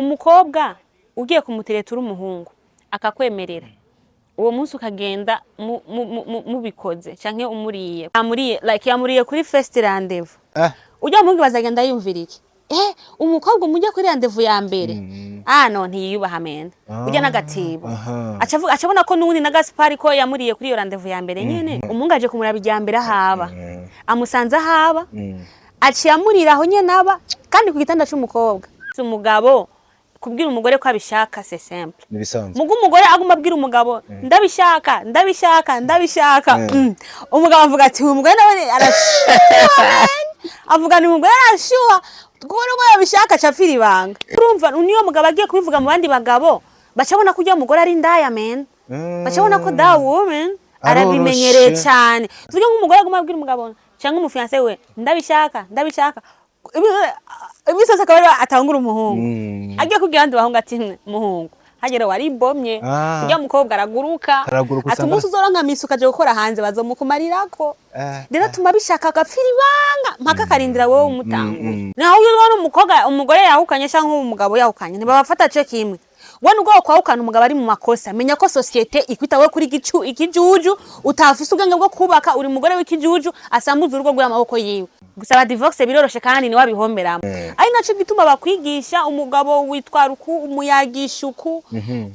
Umukobwa ugiye kumutereta uri umuhungu, akakwemerera, uwo munsi ukagenda mubikoze canke umuriye, yamuriye, like yamuriye kuri first rendezvous, ujya muhungu bazagenda yumvira iki? Umukobwa umujya kuri rendezvous ya mbere, ah no, ntiyiyubaha mena, ujya n'agatibo. Aca acabona ko n'uwundi n'agasipari ko yamuriye kuri iyo rendezvous ya mbere nyene. Umuhungu aje kumuraba irya mbere ahaba, amusanze ahaba, aciye amurira aho nyene aba, kandi ku gitanda c'umukobwa. Umugabo kubwira umugore ko abishaka, c'est simple. Nibisanzwe. Mugo umugore aguma abwira umugabo: "Ndabishaka, ndabishaka, ndabishaka." Umugabo avuga ati: "Uyu mugore nawe arashuha, man." Avuga ni umugore arashuha kubona uko yabishaka, aca apfira ibanga. Urumva niyo mugabo agiye kubivuga mu bandi bagabo, bacabona ko ujya mugore ari indaya, man. Bacabona ko that woman arabimenyereye Aroroshe. cyane. Tuvuge nk'umugore aguma abwira umugabo cyangwa umufiancé we: "Ndabishaka, ndabishaka." Iminsi yose akaba ariwe atangura umuhungu. Agiye kubwira abandi bahungu ati: "Muhungu, hagera waribomye." Ujya mukobwa araguruka. Araguruka. Ati: Usanga- "Umunsi uzoronka misi ukaja gukora hanze, bazomukumarirako." Rero atuma abishaka, agapfira ibanga mpaka akarindira wowe umutanguye. Naho iyo ubona umukobwa, umugore yahukanye cyangwa umugabo yahukanye, ntibabafata co kimwe. We nubwo kwahukana umugabo ari mu makosa, menya ko société ikwita we kuri gicu ikijuju, utafise ubwenge bwo kubaka, uri umugore w'ikijuju asambuza urugo rw'amaboko yiwe. Gusaba divorce biroroshe kandi niwe abihomberamo. Ari naco gituma bakwigisha umugabo witwara uku, umuyagisha uku,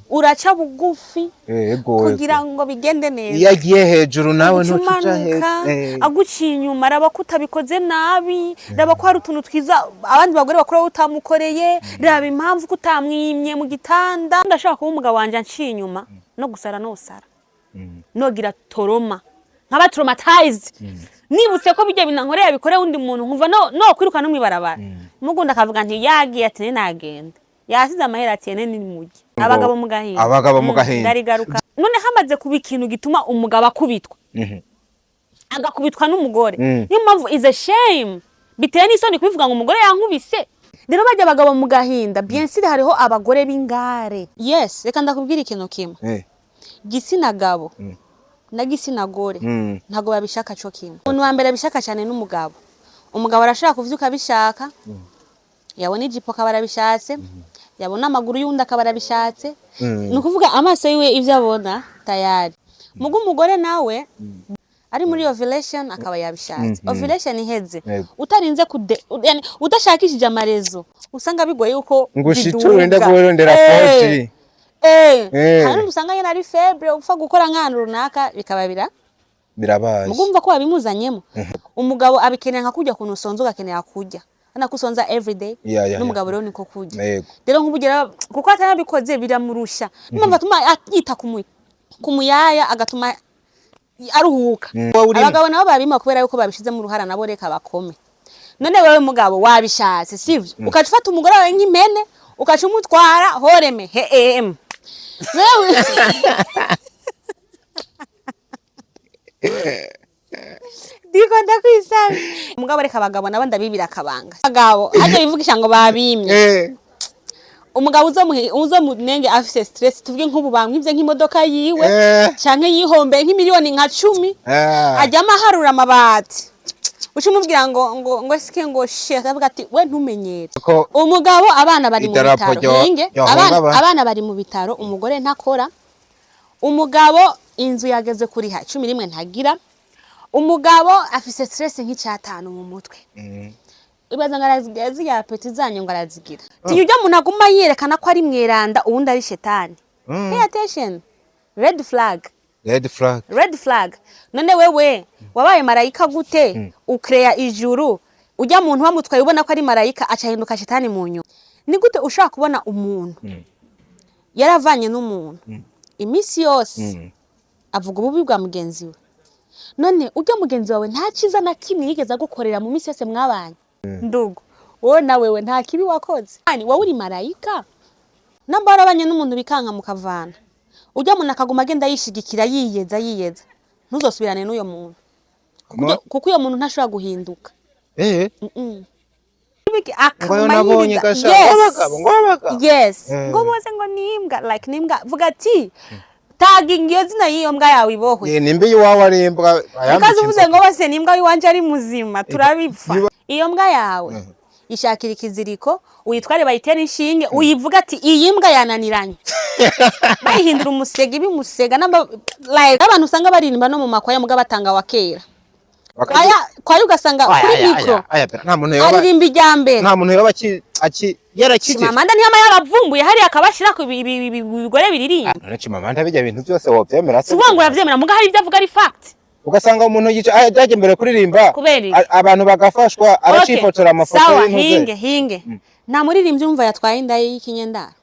uraca bugufi kugira ngo bigende neza. Iyo agiye hejuru nawe uca ntuca uja umanuka. hejuru. Aguciye inyuma, raba ko utabikoze nabi, raba ko hari utuntu twiza abandi bagore bakora wowe utamukoreye, raba impamvu ko utamwimye mu gitanda. Ndashaka kuba umugabo wanje anciye inyuma, no gusara nosara, nogira trauma, nkaba traumatized, nibutse ko bijya binankoreye bikoreye undi muntu, nkumva no kwiruka no mwibarabara. Mugunda akavuga nti yagiye, ati ne nagenda, yasize amahera, ati ene ni mugi. Abagabo mu gahinda. Abagabo mu gahinda. Ndarigaruka. None hamaze kuba ikintu gituma umugabo akubitwa, agakubitwa n'umugore. Niyo mpamvu is a shame, biteye n'isoni kubivuga ngo umugore yankubise. Rero bajya abagabo mu gahinda, bien sûr hariho abagore b'ingare. Yes, reka ndakubwira ikintu kimwe: gitsina gabo na gitsina gore ntabwo babishaka co kimwe. Umuntu wa mbere abishaka cyane n'umugabo. Umugabo arashaka kuvyuka abishaka, yabona ijipo akaba arabishatse, yabona amaguru y'uwundi akaba arabishatse. Ni ukuvuga amaso yiwe ivyo abona tayari. Mugo umugore nawe ari muri ovulation akaba yabishatse, ovulation iheze, utarinze kude, yani udashakishije amarezo, usanga bigoye yuko ngo ushiture biduga. Kurondera 4G. Hari n'undi usanga nyene ari faible, upfa gukora nk'ahantu runaka bikaba bira Birabaye. Mugumva ko wabimuzanyemo. Umugabo abikenera nka kurya kuntu usonza, ugakenera kurya hana ko usonza everyday. N'umugabo rero niko kurya. Rero nk'ubugera kuko atarabikoze biramurusha, niyo mpamvu atuma yita ku muyaya, agatuma aruhuka. Wowe urimo. Abagabo nabo babima kubera yuko babishizemo uruhara nabo. Reka bakome. None wewe mugabo wabishatse, sivyo? Ukaca ufata umugore wawe nk'impene, ukaca umutwara horeme heem. Wewe ndiko ndakwisaba mugabo, reka abagabo nabo ndabibira akabanga. Abagabo hajya bivugisha ngo babimye. Umugabo uzomunenge afise stress, tuvuge nk'ubu bamwivye nk'imodoka yiwe canke yihombeye nk'imiliyoni nka 10, ajyamo aharura amabati, uca umubwira ngo esike ngo shit, avuga ati: "We ntumenyere." Ko Umugabo abana bari mu idarapo bitaro, hinge ryohungabana. Abana bari mu bitaro, umugore ntakora, umugabo inzu yageze kuriha 11 ntagira, umugabo afise stress nk'icyatanu mu mutwe. Ibaza ngo arazigira ziriya appétit zanyu, ngo arazigira. Tinya ujya muntu aguma yerekana ko ari mweranda, uwundi ari shetani. Pay attention, red flag. Red flag. Red flag. None wewe wabaye marayika gute, ukreya ijuru, ujya muntu wamutwaye ubona ko ari marayika, acahinduka shetani mu nyuma? Ni gute ushobora kubona umuntu yaravanye n'umuntu, iminsi yose avuga ububi bwa mugenzi we? None ujya mugenzi wawe nta cyiza na kimwe yigeze agukorera mu minsi yose mwabanye? Ndugu, wowe na wewe nta kibi wakoze. Ani, wowe uri marayika? Namba warabanye n'umuntu bikanka mukavana, ujya muntu akaguma agenda yishigikira, yiyeza, yiyeza, ntuzosubirane n'uyo muntu, kuko uyo muntu ntashobora guhinduka. Ngo ayo Akama nabonye yiriza. gasha. Yes. Ngo abagabo, ngo abagabo. Yes. Ngo bose ngo nimbwa, like nimbwa. Vuga ati taginga iyo zina y'iyo mbwa yawe ibohwe. Nimba iwawe ari imbwa Bikaze ayambika uvuze ngo bose nimbwa, iwanje ari muzima, turabipfa. Niba- Iyo mbwa yawe. Ishakira ikiziriko, uyitware bayitere inshinge, uyivuga ati iyi mbwa yananiranye, bayihindura umusega, ibimusega namba like abantu usanga baririmba no mu makwaya, muga batanga wa kera kwaya kwaya, ugasanga kuri micro Aya, nta muntu yoba aririmba ijya mbere. Nta muntu yoba aki yarakijije. Chimamanda ntiyama yarabavumbuye hariya akabashira ku ibigore biririmba. None Chimamanda bijya bintu byose wovyemera se? Si ukuvuga ngo uravyemera, muga hari ibyo avuga ari fact. Ugasanga umuntu yica ajya imbere kuririmba, Kubera iki? Abantu bagafashwa, aracifotora amafoto Sawa. y'intuze. Hinge hinge, nta muririmbyi umva yatwaye inda y'ikinyendaro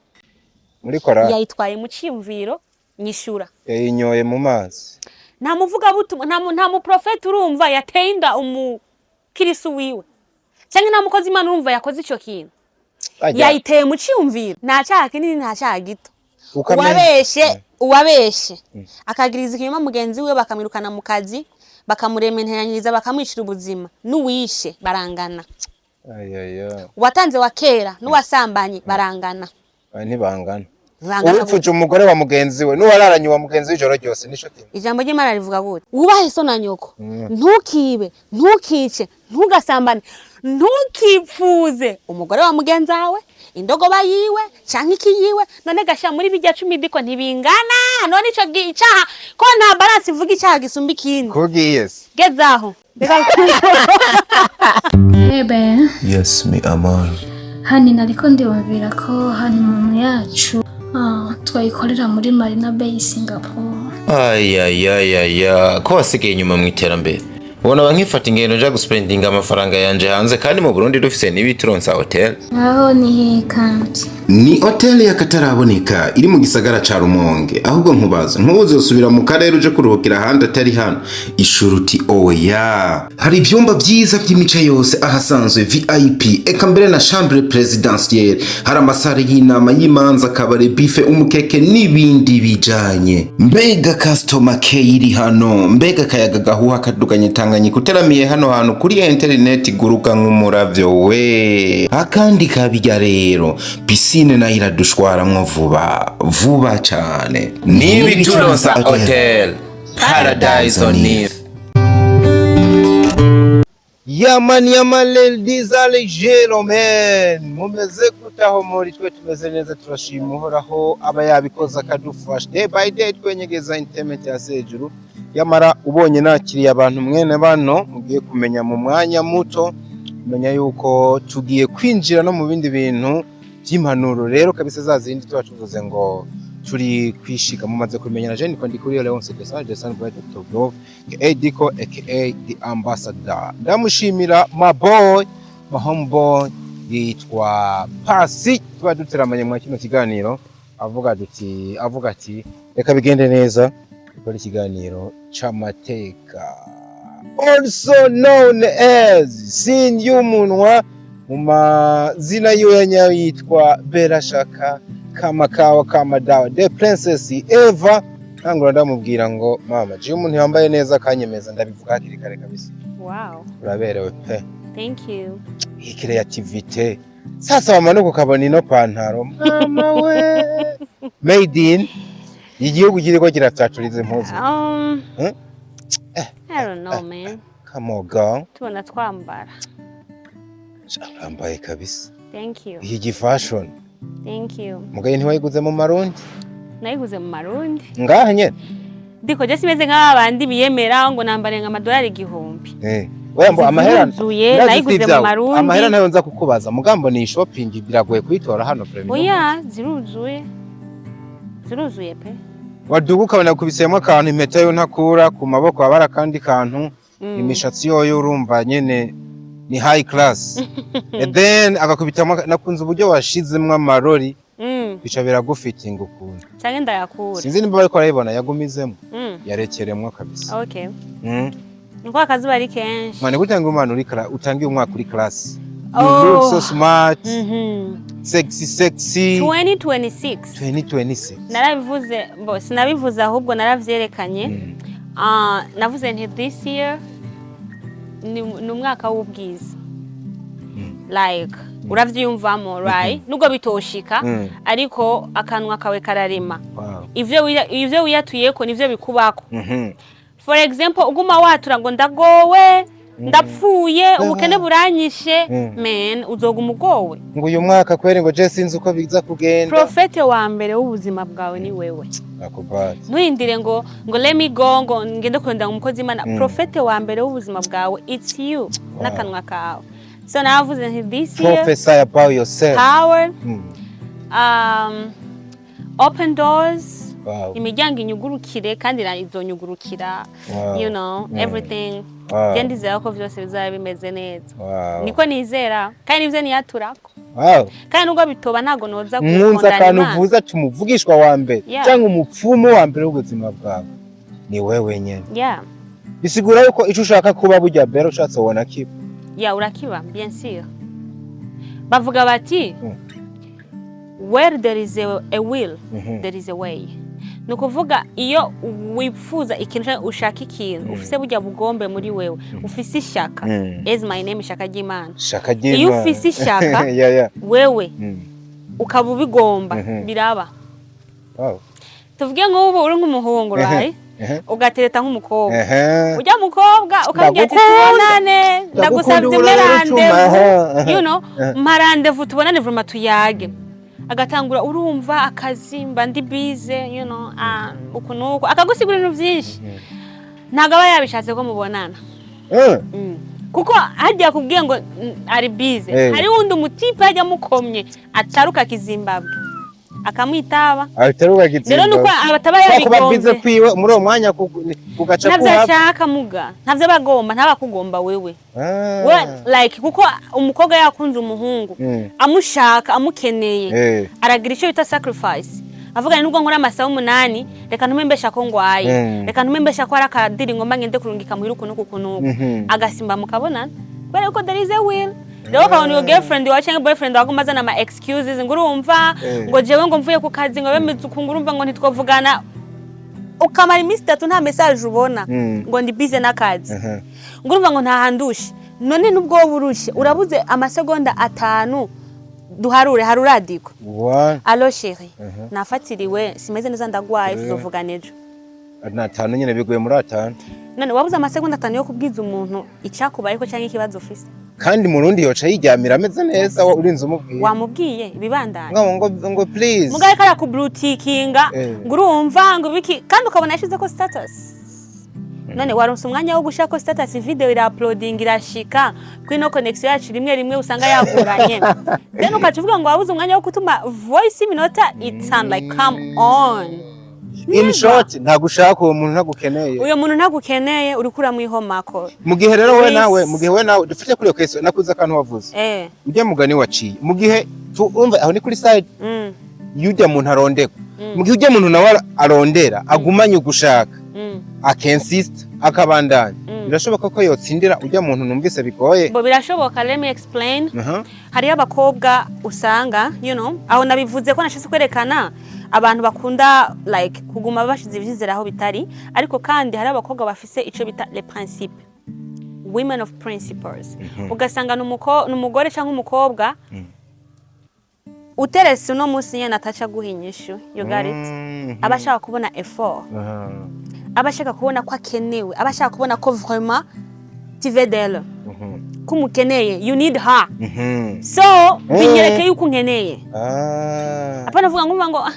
muri korali. Yayitwaye mu ciyumviro, nyishura. Yayinyoye mu mazi. Nta muvugabutumwa, nta muprofeti urumva yateye inda umukirisu wiwe, cyangwa nta mukozi Imana urumva yakoze ico kintu. Yayiteye mu ciyumviro. Nta cyaha kinini, nta cyaha gito. Uwabeshe akagiriza ikinyoma mugenzi we, bakamwirukana mu kazi, bakamurementeranyiriza, bakamwicira ubuzima, n'uwishe barangana. Ayaya. Uwatanze wa kera n'uwasambanye barangana. Aya ntibangana. Bangana. Uwipfuje umugore wa mugenzi we n'uwararanye wa mugenzi we ijoro ryose nico kimwe. Ijambo ry'Imana rivuga gute? Wubahe so na nyoko, ntukibe, ntukice, ntugasambane, ntukipfuze umugore wa mugenzi wawe, indogoba yiwe canke iki yiwe. None gasha muri bijya 10 diko ntibingana? None ico icaha ko nta balance ivuga icaha gisumba ikindi? Kugiye se? Gezaho reka. Ebe. Yes, mi amor. Hani nariko ndiyumvira ko honeymoon yacu twayikorera muri Marina Bay, Singapore. Ayayayaya, ko wasigaye inyuma mu iterambere! Ubona ba nkifata ingendo nja guspendinga amafaranga yanje hanze kandi mu Burundi dufise n'ibituronsa hotel. Aho ni hehe kandi? Ni hoteli y'akataraboneka iri mu gisagara ca Rumonge. Ahubwo nkubaza, ntuzosubira mu karere uje kuruhukira ahandi atari hano? Ishuruti oya. Hari ivyumba vyiza vy'imice yose, ahasanzwe VIP, eka mbere na chambre présidentielle. Hari amasare y'inama, y'imanza, kabare, buffet, umukeke n'ibindi bijanye. Mbega customer care iri hano! Mbega akayaga gahuha kaduganye Tanganyika uteramiye hano hantu! Kuri interineti guruka nk'umuravyo we. Akandi kabirya rero, piscine nayo iradushwaramwo vuba vuba cane. N'ibituronsa hotel, paradise on earth. Yaman yaman, ladies and gentlemen, mumeze gute aho muri? Twe tumeze neza, turashima Uhoraho aba yabikoze akadufasha day by day, twenyegeza entertainment ya hejuru. Yamara ubonye nakiriye abantu mwene bano, mugiye kumenya mu mwanya muto, kumenya yuko tugiye kwinjira no mu bindi bintu by'impanuro rero kabisa, za zindi tuba tuvuze ngo turi kwishiga. Mumaze kumenya na Jean Ndi kuri Leonce Desan Desan Bright Dr. Love aka Diko aka The Ambassador. Ndamushimira my boy, my homeboy yitwa Pasi, tuba duteramanye mu kino kiganiro, avuga duti, avuga ati reka bigende neza dukore ikiganiro c'amateka, also known as Sindyumunwa. Mu mazina yiwe ya nyayo yitwa Berashaka Kamakawa Kamadawa the Princess Eva. Ntangura ndamubwira ngo mama jiyo, umuntu yambaye neza akanyemeza, ndabivuga hakiri kare kabisa. Uraberewe pe. Thank you. Iyi creativity sasa, wamanuka ukabona ino pantaro, mama we, made in igihugu kiriko kiratacuriza impuzu. I don't know, man. Come on, girl. Tubona twambara. Urambaye kabisa. Thank you. Iki fashion. Thank you. Mugaye ntiwayiguze mu Marundi? Nayiguze mu Marundi. Ngaha nyene? Ndiko je simeze nk'aba bandi biyemera ngo nambare nka amadolari 1000. Oya, mbo amahera Ziruzuye, ndazi nayiguze si mu ibyawe. Marundi. Amahera nayo nza kukubaza, mugambo ni shopping biragoye kuyitora hano vraiment. Oya, ziruzuye, ziruzuye pe. Waduga ukabona kubisemo akantu, impeta yo ntakura ku maboko, haba hari akandi kantu. Imishatsi yoyo urumva nyene ni high class, and then agakubitamo, nakunze uburyo washizemwo amarori. Bica biragufitinga ukuntu. Canke ndayakura. Sinzi nimba bariko barayibona, yagumizemo. Yarekeremwo kabisa. Okay. Niko akazuba ari kenshi. Mane gutanga umwana uri utangiye umwaka uri class, you Oh. look so smart. Sexy sexy. 2026. 2026. Narabivuze, bo sinabivuze, ahubwo naravyerekanye. Ah, navuze nti this year ni umwaka w'ubwiza, like uravyiyumvamo, right? Nubwo bitoshika, ariko akanwa kawe kararema. Ivyo wiyatuyeko nivyo bikubako. For example, uguma watura ngo ndagowe, Ndapfuye, ubukene buranyishe. Man, uzoguma ugowe. Ngo uyu mwaka kweri, ngo je sinzi uko biza kugenda. Prophète wa mbere w'ubuzima bwawe ni wewe. Nakubali. Nturindire ngo let me go, ngo ngende kurondera umukozi w'Imana. Prophète wa mbere w'ubuzima bwawe, it's you n'akanwa kawe. So navuze nti this year, Prophesy about yourself. power, open doors, imiryango inyugurukire kandi izonyugurukira. Everything. Je ndizera ko vyose bizaba bimeze neza. Niko nizera kandi nivyo niyaturako. Kandi nubwo bitoba, ntago noza Nkunze gukundana akantu Imana. uvuze ati umuvugishwa wa mbere cyangwa umupfumu wa mbere w'ubuzima bwawe ni wewe wenyine. Bisigura yuko icyo ushaka kuba burya mbere ushatse wona kiba. Yeah, urakiba, bien sûr. Bavuga bati where there is a will, there is a way. Ni ukuvuga iyo wifuza ikintu canke ushaka ikintu, ufise burya bugombe muri wewe, ufise ishaka, as my name, ishaka ry'Imana. Shaka Iyo ry'Imana. ufise ishaka, wewe ukaba ubigomba, biraba. Tuvuge nk'ubu uri nk'umuhungu, right? Ugatereta nk'umukobwa, ujya mukobwa ukambwira ati Ndagukunda. tubonane, Ndagukunda, ndagusabye imwe uburara n'icuma. rendez-vous, mpa rendez-vous tubonane, vraiment tuyage. Agatangura, urumva akazi mba ndi busy, uku nuku, akagusigura ibintu byinshi. Ntabwo aba yabishatse ko mubonana. Kuko harya akubwiye ngo ari busy, hari wundi umutipe hajya amukomye ataruka kizimbabwe akamwitaba. Ataruka. Rero nuko abataba kuba busy yabigombye kwiwe muri uwo mwanya kugaca ntavyo kuhaba. Ashaka muga ntavyo aba agomba, ntaba akugomba wewe. We like, kuko umukobwa yakunze umuhungu, amushaka, amukeneye, aragira icyo bita sacrifice, avuga nubwo nkora amasaha 8, reka ntume mbesha ko ngwaye, reka ntume mbesha ko ari akadiri ngomba ngende kurungika muhira, uku n'uku, uku n'uku. Agasimba mukabonana kubera yuko there is a will. Rero ukabona iyo girlfriend wawe cyangwa boyfriend wawe aguma azana ama excuses, ngo urumva, ngo jewe ngo mvuye ku kazi, ngo bemeze uku, ngo urumva ngo ntitwavugana, ukamara iminsi 3 nta message ubona, ngo ndi busy n'akazi, ngo urumva ngo ntahandushe. None nubwo wowe urushe, urabuze amasegonda 5, duharure, haruradiko. One. Allô chéri, nafatiriwe, simeze neza, ndagwaye, tuzovugana ejo. Ni 5 nyine, biguye muri 5. None wabuze amasegonda 5 yo kubwiza umuntu icyakubayeko cyangwa ikibazo ufise? Kandi mu rundi yoca yiryamira ameze neza, urinze umubwira. Wamubwiye ibibandanye. Ngo please. Mugabe kariya kublutikinga, ngo urumva ngo biki, kandi ukabona yashize ko status. None waronse umwanya wo gushaka ko status, video ira uploading, irashika kuri no connection yacu rimwe rimwe usanga yaguranye, then ukaca uvuga ngo wabuze umwanya wo gutuma voice iminota 5. Like, come on. In short, ntabwo ushaka uwo muntu, ntagukeneye. Uyo muntu ntagukeneye, uriko uramwihomako. Mu gihe rero we Please. nawe, mu gihe we nawe dufite kuri iyo case, nakuze akantu wavuze, ujya mugani waciye mu gihe umva aho ni kuri side y'ujya muntu arondegwa. Mu gihe ujya muntu nawe arondera, agumanye ugushaka, akensista, akabandanya, birashoboka ko yotsindira ujya muntu numvise bigoye? Bo birashoboka, let me explain. Hariyo abakobwa usanga, aho nabivuze ko nashatse kwerekana abantu bakunda like kuguma bashize ivyizere aho bitari, ariko kandi hari abakobwa bafise ico bita les principes, women of principles. Ugasanga n'umugore cyangwa umukobwa uterese uno munsi nyene ataca guha inyishu, you got it? Aba ashaka kubona effort, aba ashaka kubona ko akenewe, aba ashaka kubona ko vraiment tu veux d'elle, ko umukeneye, you need her. So binyereke yuko unkeneye. Apana vuga ngo ngo ah,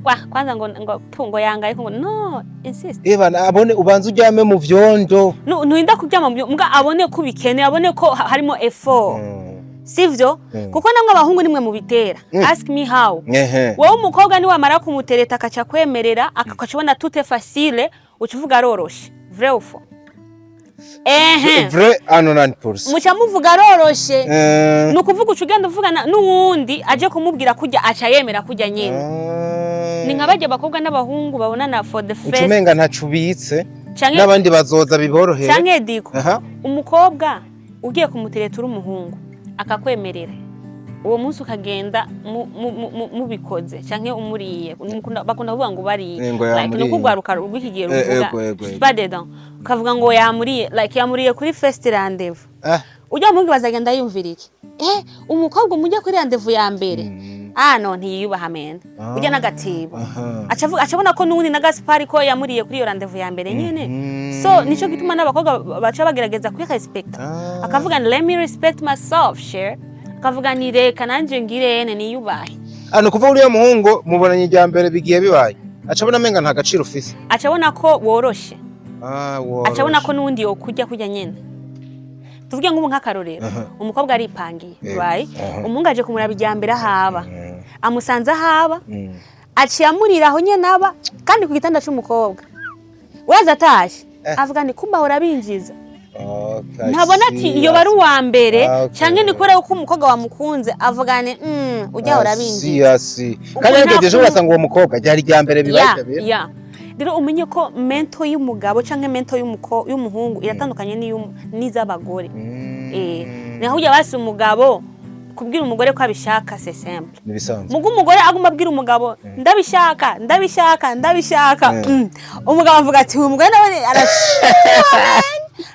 wa kwanza ngo pu ngo yanga, ariko ngo no insist. Eba abone ubanza uryame mu vyondo. Nturinda kuryama mbwa abone ko ubikeneye, abone ko harimo effort, sivyo? Kuko namwe abahungu nimwe mubitera. Ask me how. Wowe umukobwa niwamara kumutereta akaca kwemerera, akaca ubona tout est facile, uca uvuga aroroshe. Vrai ou faux? Ehe. Vrai à 90%. Muca muvuga aroroshe. Ni ukuvuga uca ugenda uvugana n'uwundi aje kumubwira kurya, aca yemera kurya nyene. Ni nka barya abakobwa n'abahungu babonana for the Uca first umenga ntaco ubitse, canke n'abandi bazoza biborohere. Canke diko umukobwa ugiye kumutereta uri umuhungu, akakwemerera uwo munsi, ukagenda mubikoze canke umuriye. Bakunda kuvuga ngo bariye. Ngo like yamuriye. Nuko urwaruka rw'iki gihe ruvuga. Ego, ego, ego. Pas dedans, ukavuga ngo yamuriye, like yamuriye kuri first rendez-vous. Ujya muhungu bazagenda yumvira iki? Umukobwa umujya kuri rendez-vous ya mbere. Ah no, ntiyiyubaha mena, ujya n'agatebo, aca acabona ko n'ubundi na Gaspari ko yamuriye kuri iyo rendez-vous ya mbere nyene. So nico gituma n'abakobwa baca bagerageza kwirespecta. Akavuga ni "Let me respect myself", share akavuga ni "Reka nanje ngirene niyubahe." Ah, ni ukuvuga uriya muhungu mubonanye irya mbere, bigiye bibaye, acabona amenga nta gaciro ufise. Acabona ko woroshe. Ah, woroshe. Acabona ko n'ubundi yokurya kurya nyene. Tuvuge nk'ubu nk'akarorero, umukobwa aripangiye, right? Umuhungu aje kumuraba irya mbere ahaba, amusanze ahaba, aciye amurira aho nyene aba kandi ku gitanda c'umukobwa. Weza atashe avuga ni kumba ahora binjiza. Ntabona ati iyo bari uwa mbere canke ni kubera ko umukobwa wamukunze, avuga ni ujya ahora binjiza. Si Ubwo kandi nta ariko ejo urasanga uwo mukobwa ryari irya mbere bibaye ya ibyo bintu. Ya, rero umenye ko mental y'umugabo canke mental y'umuhungu iratandukanye n'iz'abagore. Naho ujya basi umugabo kubwira umugore ko abishaka, c'est simple. Nibisanzwe. Mugo umugore aguma abwira umugabo "Ndabishaka, ndabishaka, ndabishaka", umugabo avuga ati "Uyu mugore nawe arashuha",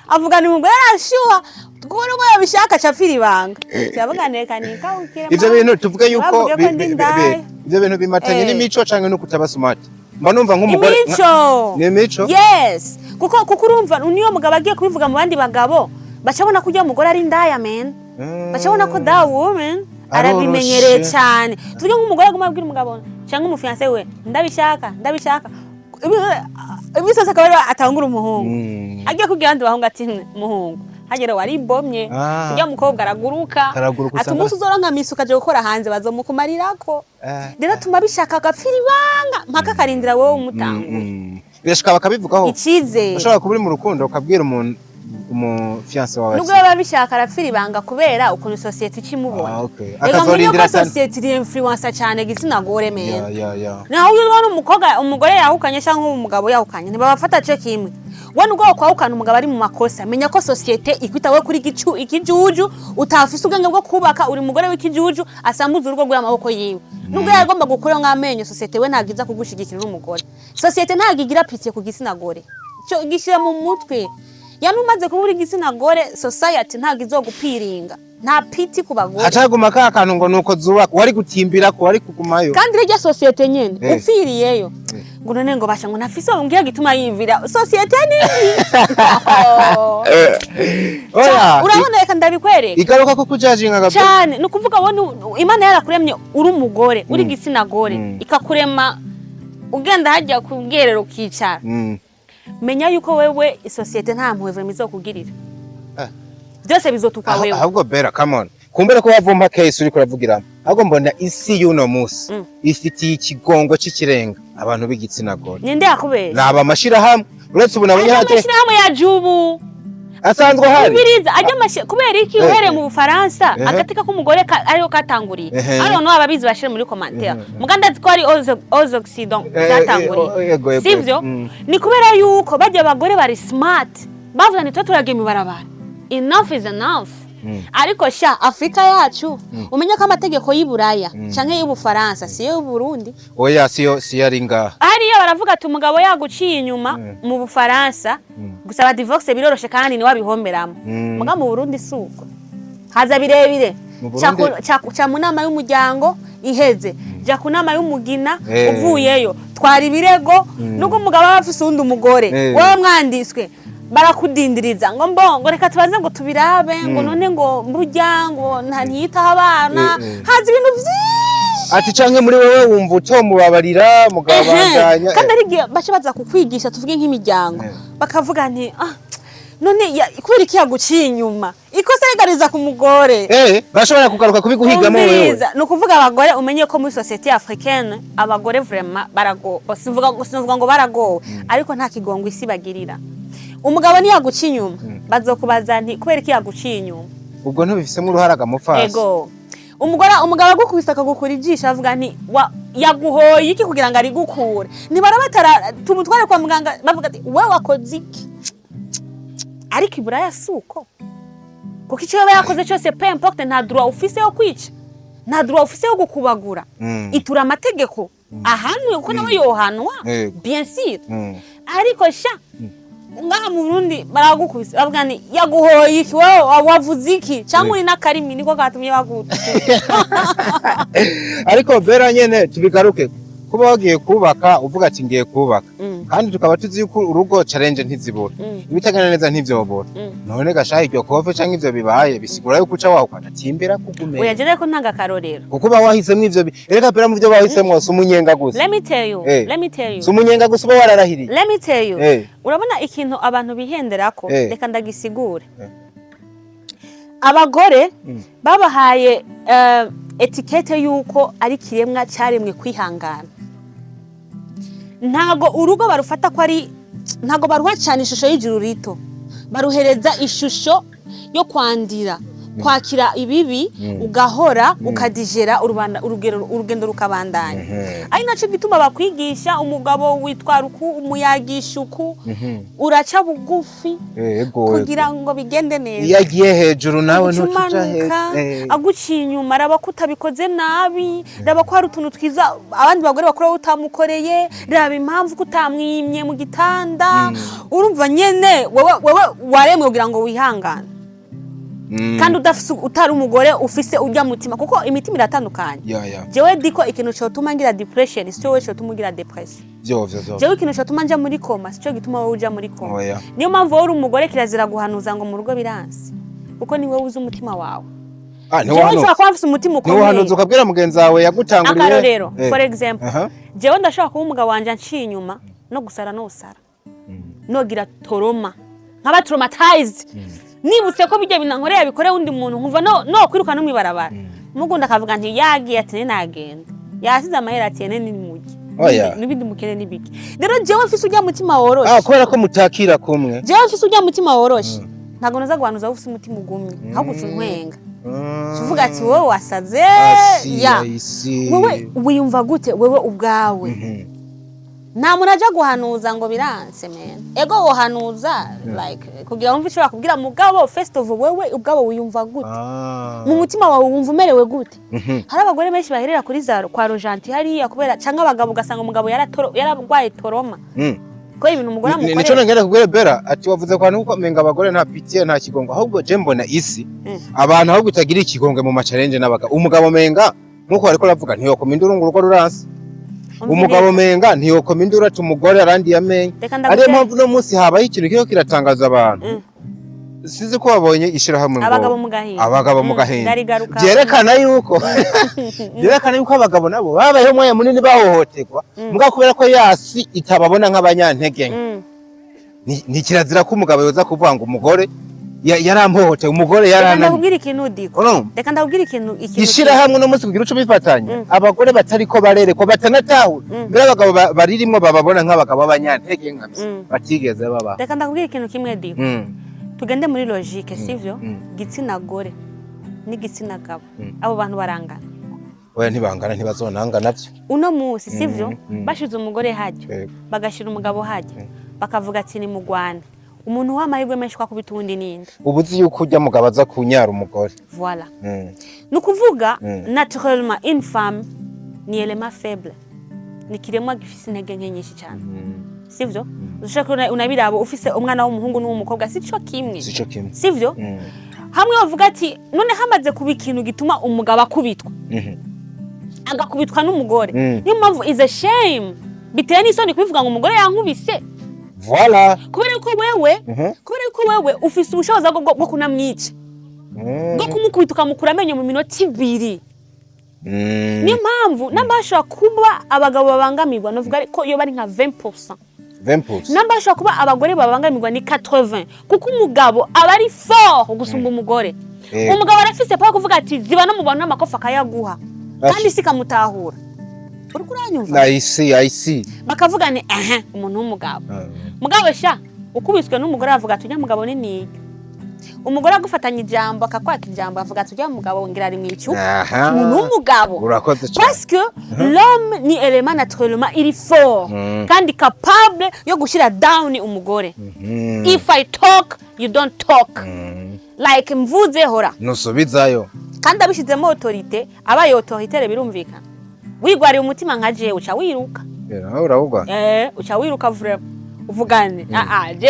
avuga ni "Umugore arashuha", kubona uko yabishaka aca apfira ibanga, kiravuga reka nikawukire. Ivyo bintu tuvuge yuko Bavuge ko ndi indaya. Ivyo bintu bimatanye n'imico canke no kutaba smart? Mba numva nk'umugore Imico. Ni imico. Yes, kuko urumva niyo mugabo agiye kubivuga mu bandi bagabo, bacabona ko ujya mugore ari indaya man. Bacabona ko that woman arabimenyereye Aroroshe. cyane. Tuvuge nk'umugore aguma abwira umugabo cyangwa umufiancé we "Ndabishaka, ndabishaka", iminsi yose, akaba ariwe atangura umuhungu. Agiye kubwira abandi bahungu ati "Muhungu hagera waribomye." Ujya mukobwa araguruka. Karaguruka. Ati umunsi uzoronka misi ukaja gukora hanze bazomukumarirako. Rero tuma bishaka agapfira ibanga mpaka akarindira wowe umutanguye. Birashika bakabivugaho. Icizere. Ushobora kuba uri mu rukundo ukabwira umuntu, umufiancé wawe Nubwo baba bishaka, arapfira ibanga kubera ukuntu société ikimubona. Ah, okay. Reka mumenye ko Akazorindira cyane. société iri influence cyane igitsina gore mena. Ya. Naho iyo ubona umukobwa, umugore yahukanye cyangwa umugabo yahukanye, ntibabafata cyo kimwe. We nubwo wakwahukana umugabo ari mu makosa, menya ko société ikwita we kuri gicu ikijuju, utafise ubwenge bwo kubaka, uri umugore w'ikijuju asambuza urugo rw'amaboko yiwe nubwo yagomba gukura nk'amenyo. Société we ntabwo iza kugushigikira uri umugore. Société ntabwo igira pitié ku gitsina gore. Cyo gishyira mu mutwe yani umaze kuba uri igitsina gore, society ntabwo izogupiringa, nta pity ku bagore. Hacaguma ka kantu ngo nuko zubaka wari gutimbira ko wari kugumayo. Kandi rya société nyene upfiriyeyo ngo none ngo basha ngo ntafise ngiye gituma yivira société nini. Oya. Urabona, reka ndabikwereka. Igaruka ko kujajinga gato. Cyane. Ni ukuvuga wowe Imana yarakuremye uri umugore, uri igitsina gore, ikakurema ugenda hajya ku bwiherero ukicara. Menya yuko wewe isosiyete nta mpuhwe vraiment izokugirira. Byose bizotukwa wewe. Ahubwo Bera, come on, kumbere ko wavumpa case uriko uravugiramo, ahubwo mbona isi y'uno musi ifitiye ikigongo c'ikirenga abantu b'igitsina gore. Ninde yakubesha? Naba amashirahamwe uretse ubu nabonye Ajya hate amashyirahamwe ya jubu asanzwe ahari. Ubiriza ajya kubera iki? Uhereye mu Bufaransa, agateka k'umugore ariho katanguriye. I don't know, ababizi bashire muri commentaire. Muganda azi ko ari aux Occident byatanguriye. Yego. Sivyo? Ni kubera yuko bajya abagore bari smart, bavuga ni twe turagiye mu ibarabara, enough is enough. Ariko sha Afurika yacu, umenye ko amategeko y'i Buraya canke y'Ubufaransa siyo y'Uburundi. Oya, siyo ari ngaha. Hariya baravuga ati umugabo yaguciye inyuma mu Bufaransa, gusaba divorce biroroshe kandi niwe abihomberamo. Muga mu Burundi si uko, haza birebire. Mu Burundi- Ca mu nama y'umuryango iheze, ja ku nama y'umugina, uvuyeyo twara ibirego. Nubwo umugabo aba afise uwundi umugore, wowe mwanditswe, barakudindiriza ngo mbo ngo reka tubanze ngo tubirabe, ngo none ngo burya ngo ntiyitaho abana. Haza ibintu vyinshi. Ati canke muri wewe wumva utomubabarira mugabandanya. Kandi ari igihe baca baza kukwigisha, tuvuge nk'imiryango, bakavuga nti "Ah, none kubera iki yaguciye inyuma?" Ikosa rigariza ku mugore. Bashobora kugaruka kubiguhigamo wewe. Umviriza, ni ukuvuga abagore, umenye ko muri société africaine abagore vraiment baragowe. Sinavuga ngo baragowe, ariko nta kigongo isi bagirira. Umugabo niyaguca inyuma, bazokubaza nti kubera iki yaguciye inyuma? Ubwo ntubifisemo uruhara gamufasi. Ego. Umugore, umugabo agukubise akagukura ijisho, avuga nti yaguhoye iki kugira ngo arigukure? Ntibarabatara tumutware kwa muganga, bavuga ati we wakoze iki? Ariko iburaya si uko, kuko icyo yaba yakoze cyose, peu importe, nta droit ufise yo kwica, nta droit ufise yo gukubagura. Itura amategeko ahanwe, kuko nawe yohanwa. Yego. Bien sûr. Ariko sha Ngaha mu Burundi baragukubise, bavuga ni yaguhoye iki, wowe wavuze iki, cyangwa uri n'akarimi niko katumye baguta. Ariko Bera, nyene tubigaruke, kuba wagiye kubaka uvuga ati ngiye kubaka, kandi tukaba tuzi yuko urugo challenge ntizibura, ibitagenda neza ntivyobura. None gashaha, iryo kofe canke ivyo bibaye bisigura yuko uca wahukana timbera kugumenya? Oya, je ko ntanga akarorero. Kuko uba wahisemwo ivyo erega Bera, mu vyo wahisemwo si umunyenga gusa. Let me tell you. Let me tell you. Si umunyenga gusa uba wararahiriye. Let me tell you. Urabona ikintu abantu bihenderako? Reka ndagisigure. Abagore babahaye étiquette y'uko ari ikiremwa cyaremwe kwihangana. Ntago urugo barufata ko ari, ntago baruha cyane ishusho y'ijuru rito, baruhereza ishusho yo kwandira, kwakira ibibi, ugahora ukadigera urubanda, urugendo rukabandanya. Ari naco gituma bakwigisha umugabo witwara uku, umuyagisha uku, uraca bugufi kugira ngo bigende neza. Iyo agiye hejuru nawe uca ntuca uja umanuka. hejuru. Aguciye inyuma, raba ko utabikoze nabi, raba ko hari utuntu twiza abandi bagore bakora wowe utamukoreye, raba impamvu ko utamwimye mu gitanda. Urumva nyene wewe waremwe kugira ngo wihangane, kandi udafise, utari umugore ufise urya mutima, kuko imitima iratandukanye. Ya. Jewe diko ikintu cotuma ngira depression sico wewe cotuma ugira depression. Vyo vyo vyo. Jewe ikintu cotuma nja muri coma sico gituma wowe uja muri coma. Oya. Niyo mpamvu wowe uri umugore kirazira guhanuza ngo mu rugo biranse, kuko ni wowe uzi umutima wawe. Ah, Jewe nshobora ntiwahanuza kuba mfise umutima ukomeye. Ntiwahanuza ukabwira mugenzi wawe yagutanguriye. Akarorero, for example, jewe ndashobora kuba umugabo wanje anciye inyuma no gusara, nosara nogira trauma, nkaba traumatized, nibutse ko bijya binankorera bikoreye undi muntu, nkumva no kwiruka no mwibarabara. Mugunda akavuga nti yagiye, ati ne nagenda yasize amahera, ati ne ni mugi. Oya. N'ibindi mukene n'ibiki. Rero jewe mfise urya mutima woroshe. Ah, kubera ko mutakira kumwe. Jewe mfise urya mutima woroshe, ntabwo naza guhanuza wowe ufise umutima ugumye, ahubwo uca untwenga, uvuga ati wowe wasaze. I see. Ya. I see. Wewe wiyumva gute wewe ubwawe? Nta muntu aja guhanuza ngo biranse, man. Ego, wohanuza like kugira wumve icyo bakubwira, mugabo first of all, wewe ubwabo wiyumva gute? Mu mutima wawe wumva umerewe gute? Hari abagore benshi baherera kuri za kwa Rojanti hariya kubera, cyangwa abagabo, ugasanga umugabo yararwaye trauma kubera ibintu umugore Nico amukorera. nongera kubwira Bera ati wavuze ko nuko menga abagore nta pitié, nta kigongo, ahubwo je mbona isi abantu ahubwo itagira ikigongwe mu ma challenge n'abagabo. Umugabo menga nkuko bariko ravuga ntiyokoma induru ngo urugo ruranse. Umugabo menga ntiyokoma induru ati umugore arandiye amenyo. Reka Ariyo ndagutera. mpamvu no munsi habaho ikintu kiriko kiratangaza abantu. Sizi ko babonye ishirahamwe ngo Abagabo mu gahinda. Abagabo mu gahinda. Ndarigaruka. Vyerekana yuko abagabo nabo babayeho umwanya munini bahohoterwa, mugabo kubera ko yasi itababona nk'abanyantege nke, ni kirazira ko umugabo yoza kuvuga ngo umugore yarampohoteye, umugore Reka yarananiye. ndakubwira ikintu, Diko. Urumva? Reka ndakubwira ikintu. Ishirahamwe no munsi kugira uco bifatanya, abagore batariko barerekwa, batanatahura, mbere abagabo baririmwo bababona nk'abagabo b'abanyantege nkabisa, batigeze babaho. Reka ndakubwira ikintu kimwe, Diko. Tugende muri logique, sivyo? Igitsina gore n'igitsina gabo, abo bantu barangana? Oya, ntibangana, ntibazonanga navyo. Uno munsi, sivyo? Mm. Bashize umugore hajya, bagashira umugabo hajya, bakavuga ati ni mugwane, umuntu w'amahirwe menshi ko akubita uwundi ninde? Ubu uzi yuko urya mugabo aza kunyara umugore. Voilà. Ni ukuvuga, naturellement une femme ni élément faible, ni ikiremwa gifise intege nke nyinshi cyane, sivyo? Ushobora kubona, unabiraba ufise umwana w'umuhungu n'uw'umukobwa, sico kimwe. Sico kimwe. Sivyo? Hamwe bavuga ati none hamaze kuba ikintu gituma umugabo akubitwa, agakubitwa n'umugore, niyo mpamvu is a shame, biteye n'isoni kubivuga ngo umugore yankubise. Voilà. Kubera yuko wewe ufise ubushobozi bwo kunamwica, bwo kumukubita ukamukura amenyo mu minota 2. Niyo mpamvu namba hashobora kuba abagabo babangamirwa, novuga ko iyo bari nka 20%, 20%. namba hashobora kuba abagore babangamirwa ni 80, kuko umugabo aba ari fort gusumba umugore. Umugabo arafise power kuvuga ati ziba no mu bantu, n'amakofa akayaguha, kandi si kamutahura. Uriko uranyumva? I see, I see. Bakavuga ni ehe umuntu w'umugabo. Mugabo sha, ukubiswe n'umugore avuga ati ujya mugabo ni niyo. Umugore agufatanya ijambo, akakwaka ijambo, avuga ati ujya mugabo ngira ari mwicu. Umuntu w'umugabo. Urakoze cyane. Parce que l'homme ni élément naturellement il est fort, kandi capable yo gushira down umugore. If I talk, you don't talk. Like mvuze hora. Nusubizayo. Kandi abishizemo autorité, abaye autoritaire, birumvikana. Wigwariye umutima nka jewe uca wiruka. Nawe urawugwa. Eh, uca wiruka vraiment. Uvugane, ah ah, je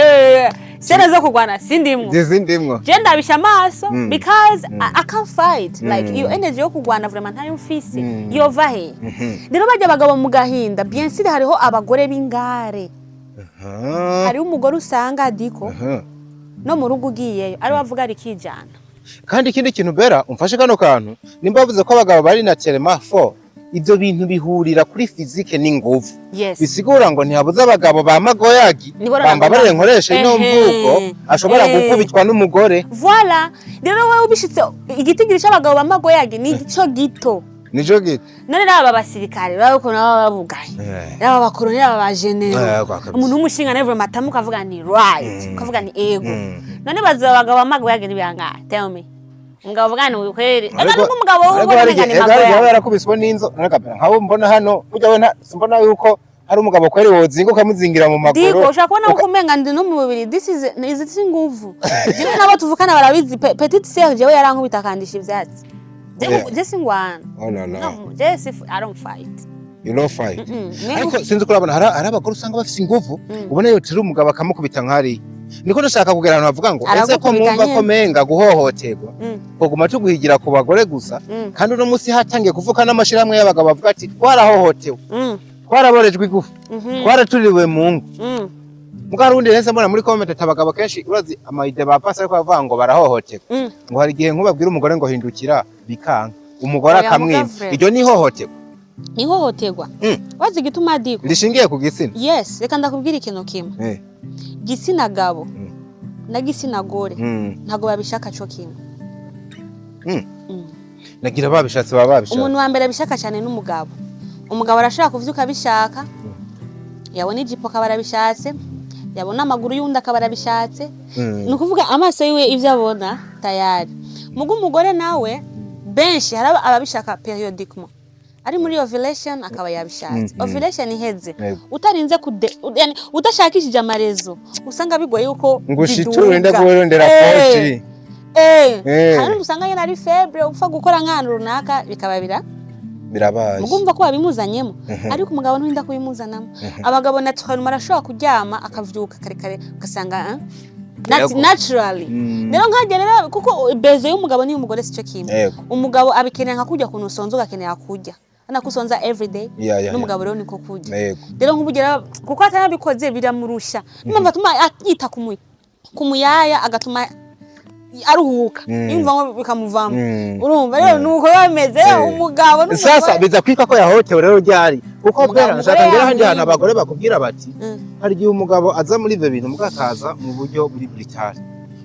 scène zo kurwana sindimwo. Zindimwo. Je ndabisha amaso because I can't fight. Like, iyo energy yo kurwana vraiment ntayo mfise. Yova he? Rero bajya abagabo mu gahinda, bien sûr hariho abagore b'ingare. Hariho umugore usanga diko no mu rugo ugiyeyo ari wavuga rikijana. Kandi ikindi kintu, bera umfashe kano kantu, nimba bavuze ko abagabo bari naturellement fort, ivyo bintu bihurira kuri physique n'inguvu. Bisigura ngo ntihabuze abagabo ba magoyagi. Nibwo Bambabarire nkoresha ino mvugo, ashobora gukubitwa n'umugore. Voilà, rero wowe ubishitse igitigiri c'abagabo ba magoyagi ni ico gito. Nico gito. None raba abasirikare baba ukuntu baba babugaye, raba abakoloneli, aba bajenero. Kwa kabisa. Umuntu w'umushinga nawe vraiment atamuka ukavuga ni right, ukavuga ni ego. None bazoba abagabo ba magoyagi ni bangahe? Tell me, umugabo uvuga ni ukweri ega nubwo umugabo Ariko w'ubona hari umenga ni igihe ega hari igihe aba magoyagi. yarakubiswe n'inzo. Ariko nk'abo mbona hano burya we simbona yuko hari umugabo kweri wozinga ukamuzingira mu maguru. Diko, ushobora kubona uko umenga ndi no mu mubiri, this is izi si nguvu. Jewe nabo tuvukana barabizi, petite sœur jewe yarankubita akandisha ivyatsi. Je singwana. Oh la la. No, je si, I don't fight. You don't fight. Ariko sinzi ko urabona hari abagore usanga bafise inguvu, ubona yotera umugabo akamukubita nk'hariya. Niko ndashaka kugera ahantu bavuga ngo ese ko Aragukubita mwumva ko nyene. menga guhohoterwa kuguma tuguhigira ku bagore gusa, kandi uno munsi hatangiye kuvuka n'amashirahamwe y'abagabo bavuga ati twarahohotewe, twaraborejwe igufa, twaratuririwe mu ngo. Muga rundi nese mbona muri comment ati abagabo kenshi, urazi ama idées bapasi, ariko bavuga ngo barahohoterwa, ngo hari igihe nk'ubabwira umugore ngo hindukira bikanka, umugore Oya, akamwima. muga vrai. Iryo ni ihohoterwa. Ihohoterwa. Wazi igituma, Diko? Rishingiye ku gitsina. Yes, reka ndakubwira ikintu kimwe. Gitsina gabo na gitsina gore ntabwo babishaka co kimwe. Nagira babishatse baba babishatse. Umuntu wa mbere abishaka cyane n'umugabo. Umugabo arashaka kuvyuka abishaka, yabona ijipo akaba arabishatse, yabona amaguru y'undi akaba arabishatse. Ni ukuvuga amaso yiwe ivyo abona tayari. Muga umugore nawe, benshi hari ababishaka périodiquement, ari muri ovulation akaba yabishatse, ovulation iheze, utarinze kude, yani udashakishije amarezo, usanga bigoye yuko ngo ushiture biduga. Ndakurondera pochi. Hari n'undi usanga nyene ari faible, upfa gukora nk'ahantu runaka bikaba bira Birabaye. Mugumva ko babimuzanyemo. Ariko umugabo nturinda kubimuzanamo. Abagabo naturellement arashobora kuryama akavyuka kare kare, ugasanga naturally. Rero nkajya rero, kuko besoin y'umugabo n'iy'umugore sico kimwe. Umugabo abikenera nka kurya kuntu usonza, ugakenera kurya ana kusonza everyday. N'umugabo rero niko kurya. Rero nk'ubugera kuko atanabikoze biramurusha, niyo mpamvu atuma yita ku muyaya, agatuma aruhuka, yumva ngo bikamuvamo. Urumva rero nuko biba bimeze. Umugabo n'umugore Sasa biza kwitwa ko yahohotewe rero ryari? Kuko Umugabo bera nshaka umugore ngera handi hantu yamwiba. Abagore bakubwira bati hari igihe umugabo aza muri ivyo bintu muga akaza mu buryo buri brutal,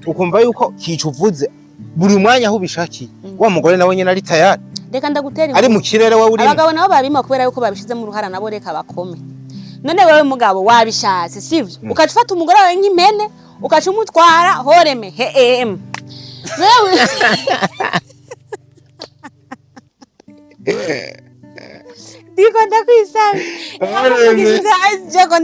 ukumva yuko kica uvuze buri mwanya aho ubishakiye. Wa mugore nawe nyene ari tayari, Reka ndagutera ari inkuru. mu kirere wowe urimo. Abagabo nabo babima kubera yuko babishizemo uruhara nabo, reka bakome. None wewe mugabo wabishatse, sivyo? Ukaca ufata umugore wawe nk'impene, ukaca umutwara horeme heem. Wewe ndiko ndakwisanga. Horeme.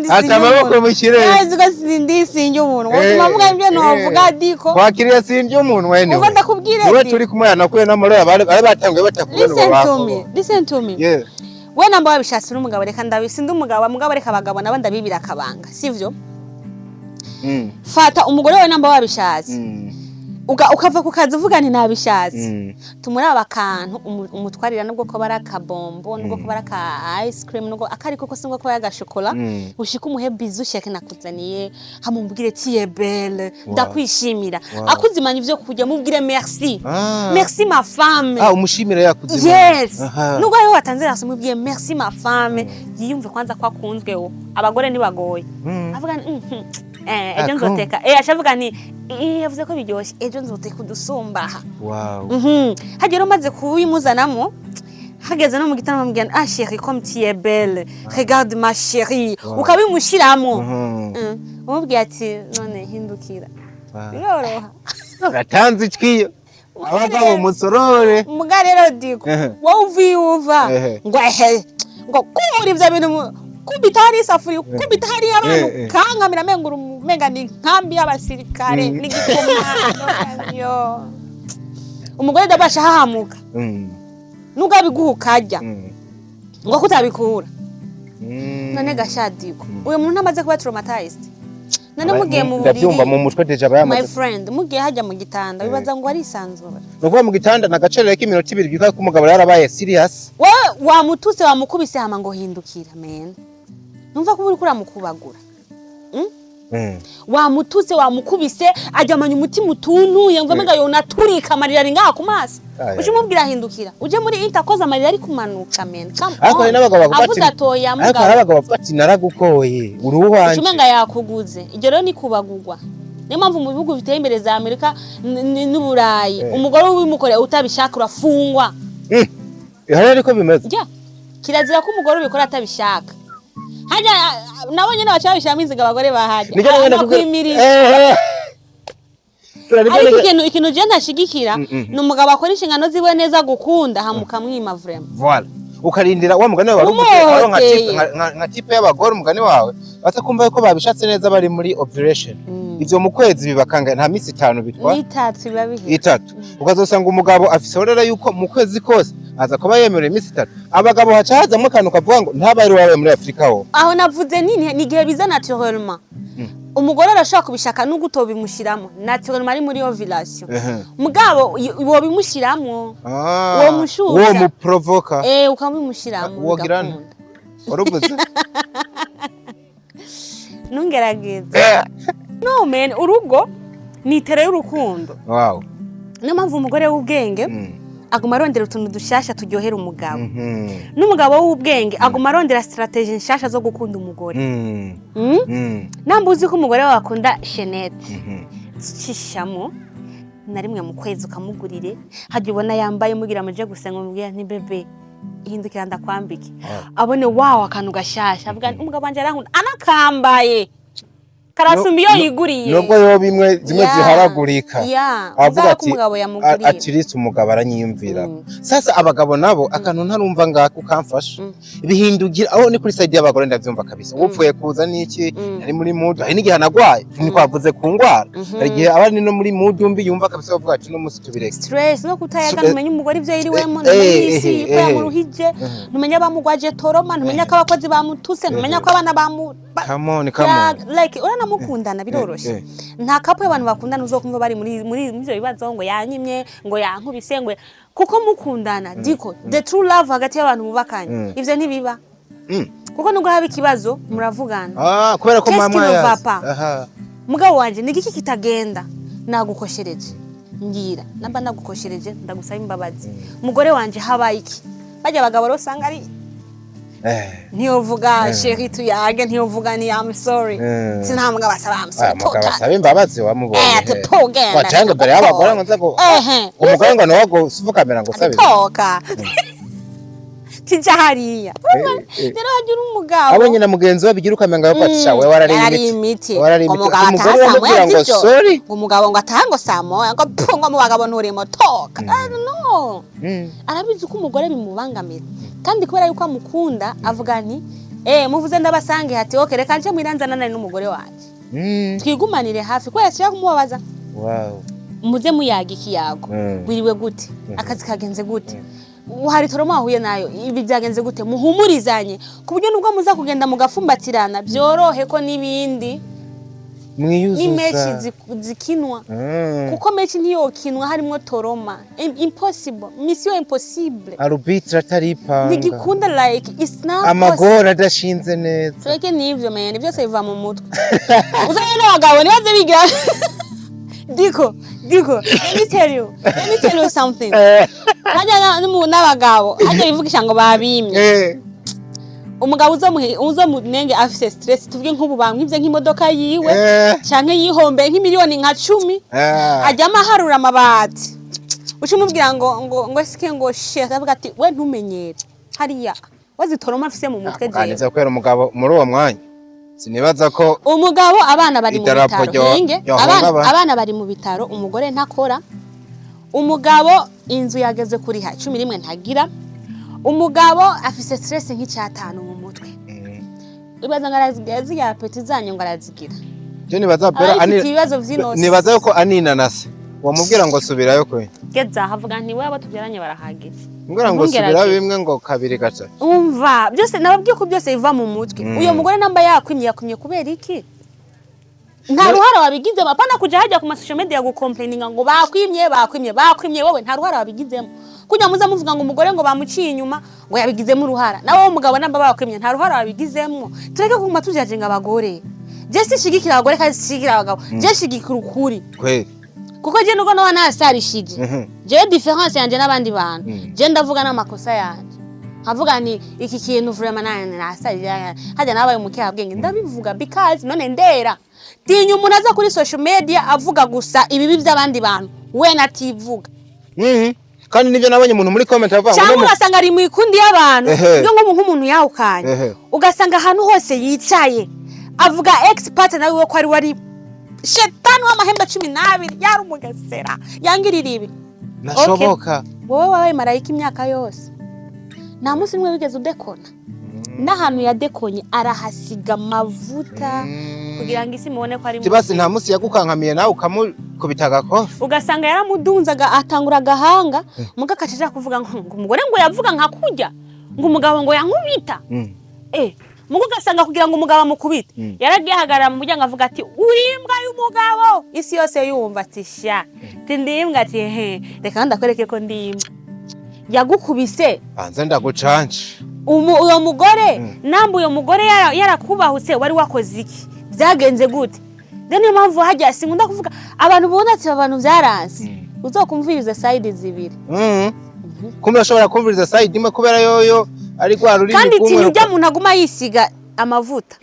Ata amaboko mu kirere. Ko sindisinge umuntu wotuma mvuga ibyo novuga, Diko. Kwakiriye sindya umuntu wene. Ubwo ndakubwire Niwe nti turi kumwe yanakuye n'amarora bari batanguye batakubona. Listen to me, listen to me. We namba wabishatse n'umugabo, reka ndabisinde umugabo, mugabo reka abagabo nabo ndabibira akabanga, sivyo? Fata umugore wawe namba wabishatse, ukava ku kazi uvuga nti nabishatse, tumuraba akantu umutwarira, nubwo ko bari akabombo, nubwo ko bari aka ice cream, nubwo akariko kose, nubwo ko bari agashokora, ushike umuhe bisou, sheke nakuzaniye, hamubwire tu es belle, ndakwishimira. Akuzimanya ivyo kurya, mubwire merci. Merci ma femme. Ah, umushimire yakuzimanya. Yes. Nubwo ariho watanze rasi, mubwiye merci ma femme, yiyumve kwanza ko akunzwe. Wo abagore ntibagoye. Avuga ni ejo nzoteka, ashavuga ni yavuze ko biryoshye, ejo nzoteka udusumbaha. Hagera umaze kubimuzanamo, hageze no mu gitondo bamubwira, ah chérie, comme tu es belle, regarde ma chérie. Ukabimushiramo. Umubwiye ati none hindukira. Biroroha. Gatanze icwiyo abagabo musorore. Muga rero Diko, wowe uvuye uva ngo ehe, ngo kura ivyo bintu kubita hariya isafuriya, kubita hariya abantu, kankamira menga uri umenga ni inkambi y'abasirikare n'igikomando yo umugore ndabasha hahamuka. Nubwo abiguha ukarya, ngo kutabikura. None gashadiko, uyu muntu amaze kuba traumatized. None mugiye mu Ndabyumva mu buriri, mutwe déjà aba my yamaze. friend, mugiye hajya mu gitanda, wibaza ngo arisanzura? Ni ukuvuga mu gitanda ni agacerere k'iminota 2 byuka ko umugabo yarabaye serious. Wowe wamutuse, wamukubise, hama ngo hindukira, man, numva ko uriko uramukubagura. Wamutuse, wamukubise, ajyamanya umutima utuntuye, ngo amenga yonaturika, amarira ari ngaha ku maso. Aya. Uje umubwira hindukira, uje muri intercourse, amarira ari kumanuka, man, come Ariko hari on. n'abagabo bavuga ati Avuze atoya. Ariko hari Mugabo abagabo bavuga ati naragukoye, uri uwanje. Umenga yakuguze. Ibyo rero ni kubagugwa. Niyo mpamvu mu bihugu biteye imbere za Amerika n'Uburayi, umugore ubimukoreye utabishaka urafungwa. Hari ariko bimeze. Jya kirazira ko umugore ubikora atabishaka. Hajya nabo nyene baca babishiramo inziga, abagore bahajya Nibyo nabona kuko kwimiriza. Turaribyo. Ariko ikintu je ntashigikira Mm, ni umugabo akora inshingano ziwe neza, gukunda, hama ukamwima vraiment. Voilà. Ukarindira wa mugani wawe waruvuze, Umuhoteye. aro nka type y'abagore, umugani wawe batakumva yuko babishatse neza bari muri ovulation. Ivyo mu kwezi biba kangahe? Nta minsi 5 bitwa N'itatu biba biheze. 3. Ukazosanga umugabo afise horera yuko mu kwezi kose aza kuba yemerewe iminsi 3. Abagabo haca hazamwo akantu kavuga ngo ntabaye wabaye muri Afurika ho. Aho navuze ni igihe biza naturellement. Umugore arashobora kubishaka nubwo utobimushyiramo, naturellement ari muri ovulation. Mugabo wobimushyiramo, Ah, uwo mushusha. Uwo muprovoka. Ukabimushyiramo, Wogira nte? bigakunda. Waruvuze. Ntungerageze. No man, urugo ni itere y'urukundo. Niyo mpamvu umugore w'ubwenge aguma arondera utuntu dushasha turyohera umugabo, n'umugabo w'ubwenge aguma arondera stratégie nshasha zo gukunda umugore. Namba uzi ko umugore wawe akunda chaînette, cishamo na rimwe mu kwezi ukamugurire. Hajya ubona yambaye, mugira muje gusenga, umubwira nti bébé, hindukira ndakwambike. Abone wawo akantu gashasha, avuga nti, umugabo wanje arankunda anakambaye, karasumba iyo yiguriye. Nubwo yoba imwe zimwe ziharagurika, avuga uzaba ko ati umugabo yamuguriye. At least umugabo aranyiyumvira. Sasa abagabo nabo, akantu ntarumva ngako ukamfasha, bihindugira aho ni kuri side y'abagore, ndavyumva kabisa. Upfuye kuza n'iki, ari muri mood, hari n'igihe anagwaye, ntitwavuze ku ngwara, hari igihe aba ari no muri mood mbi, yumva kabisa, bavuga ati no musi tubireke. Stress no kutayaga, ntumenye umugore ivyo yiriwemo, ntumenye isi ko yamuruhije, ntumenye abamugwaje trauma, ntumenye ko abakozi bamutuse, ntumenye ko abana bamu Come on, come Ya, on. like uranamukundana biroroshe. Nta couple y'abantu bakundana uzokumva bari muri ivyo bibazo ngo yanyimye, ngo yankubise, ngo kuko mukundana diko the true love hagati y'abantu bubakanye, ivyo ntibiba. Kuko nubwo haba ikibazo muravugana. Ah, kubera ko Qu'est-ce mama qui ne va yazi. pas? Mugabo wanje, ni igiki kitagenda? Nagukoshereje, mbwira. Namba nagukoshereje ndagusaba imbabazi. Mugore wanje, habaye iki? Bajya abagabo rero usanga ari ntiyovuga chéri tuyage, ntiyovuga ni I'm sorry. Sinta mugabo asaba I'm sorry. Ah, mugabo asaba imbabazi wamubonye Eh, he? tutugenda. Wacanga imbere y'abagore ngo nza ngo umugore ngo nawe ngo ufukamira ngo usabe. Toka, tija hariya. Rero hagira umugabo Abonye na mugenzi we bigira ukamenga bavuga ati sha wewe warariye yarariye imiti. Imiti. Warariye imiti. Umugabo Umugore ataha saa uramubwira moya ngo z'ijoro. sorry. Ngo umugabo ngo ataha ngo saa moya, ngo pfu, ngo mu bagabo nturimo, toka. Ah, no, arabizi ko umugore bimubangamira, kandi kubera yuko amukunda avuga nti muvuze ndabasange, hati okay, reka nje mwiranzanane n'umugore wanje, twigumanire hafi kubera sinshaka kumubabaza. Muze muyaga ikiyago. Wiriwe gute? Akazi kagenze gute? Hari trauma wahuye nayo? Ibi byagenze gute? Muhumurizanye ku buryo nubwo muza kugenda mugafumbatirana, byorohe ko n'ibindi Mwiyuzuza. Ni match zikinwa, kuko match ntiyokinwa harimwo trauma. Impossible, mission impossible. Arbitre ataripanga. Ntigikunda, like it's not possible. Amagora adashinze neza. Tureke n'ivyo man, byose biva mu mutwe. Uzanye n'abagabo ntibaze bigira diko diko. Let me tell you something. Hajya n'abagabo hajya bivugisha ngo babimye. Umugabo uzomunenge afise stress, tuvuge nk'ubu bamwivye nk'imodoka yiwe, canke yihombeye nk'imiliyoni nka 10, ajyamo aharura amabati, uca umubwira ngo esike ngo chéri, avuga ati we ntumenyere hariya wazitoroma afise mu mutwe jewe. Kaneza kubera umugabo muri uwo mwanya sinibaza ko Umugabo abana bari mu idarapo bitaro, hinge ryohungabana. Abana bari mu bitaro, umugore ntakora, umugabo inzu yageze kuriha 11 ntagira, umugabo afise stress nk'icyatanu mu mutwe. Ibaza ngo arazigira ziriya appétit zanyu, ngo arazigira? Je nibaza Bella aba ani yifitiye ibibazo vy'inosi. Nibaza yuko aninanase wamubwira ngo subirayo kwe. Geza havuga nti we abo tubyaranye barahagije. Mbwira ngo Ntungerageze. subirayo bimwe ngo kabiri gatatu. Umva, byose nababwiye ko byose biva mu mutwe. Uyo mugore namba yakwimye, yakwimye kubera iki? Nta ruhara wabigizemo. Apana kuja hajya ku ma social media gucomplaininga ngo bakwimye, bakwimye, bakwimye. Wowe nta ruhara wabigizemo. Kujya muza muvuga ngo umugore ngo bamuciye inyuma, ngo yabigizemo uruhara, nawe wowe umugabo namba bakwimye nta ruhara wabigizemo. Tureke kuguma tujajinga abagore. Je sishigikira abagore kandi sishigikira abagabo, je shigikira ukuri. Kweli. Kuko je nubwo noba nasarishije, jewe différence yanje n'abandi bantu, je ndavuga n'amakosa yanje, nkavuga nti iki kintu vraiment nane nasarije hajya nabaye umukehabwenge, ndabivuga because none ndera tinya umuntu aza kuri social media avuga gusa ibibi by'abandi bantu, we nativuga. Kandi nibyo nabonye umuntu muri comment avuga ngo Cyangwa ugasanga ari mu ikundi y'abantu, iyo nk'umuntu yahukanye, ugasanga ahantu hose yicaye avuga ex partner wiwe ko ari wari shetani w'amahembe 12, yari umugesera, yangirira ibi. Nashoboka. Wowe wabaye marayika imyaka yose, nta munsi n'umwe wigeze udekona. N'ahantu yadekonye arahasiga amavuta kugira ngo isi mubone ko ari Kibasi muzima. Nta munsi yagukankamiye nawe ukamukubita agakofi? Ugasanga yaramudunzaga, atangura agahanga muga akacija kuvuga ngo umugore ngo yavuga nka kurya ngo umugabo ngo yankubita. Muga ugasanga kugira ngo umugabo amukubite, yaragiye ahagarara mu muryango avuga ati: "Uri imbwa y'umugabo", isi yose yumva ati: "Sha, ati ndi imbwa", ati: "He, reka ndakwereke ko ndi imbwa." Yagukubise. Banze ndagucanje. Uyo mugore namba uyo mugore yarakubahutse, wari wakoze iki? Byagenze gute? Rero niyo mpamvu hajya sinkunda kuvuga abantu ubona ati abantu byaranse, uzokumviriza side zibiri. Kumbe urashobora kumviriza side imwe kubera yoyo ari rwa rurimi Kandi rw'umwe. tinya ujya muntu aguma yisiga amavuta,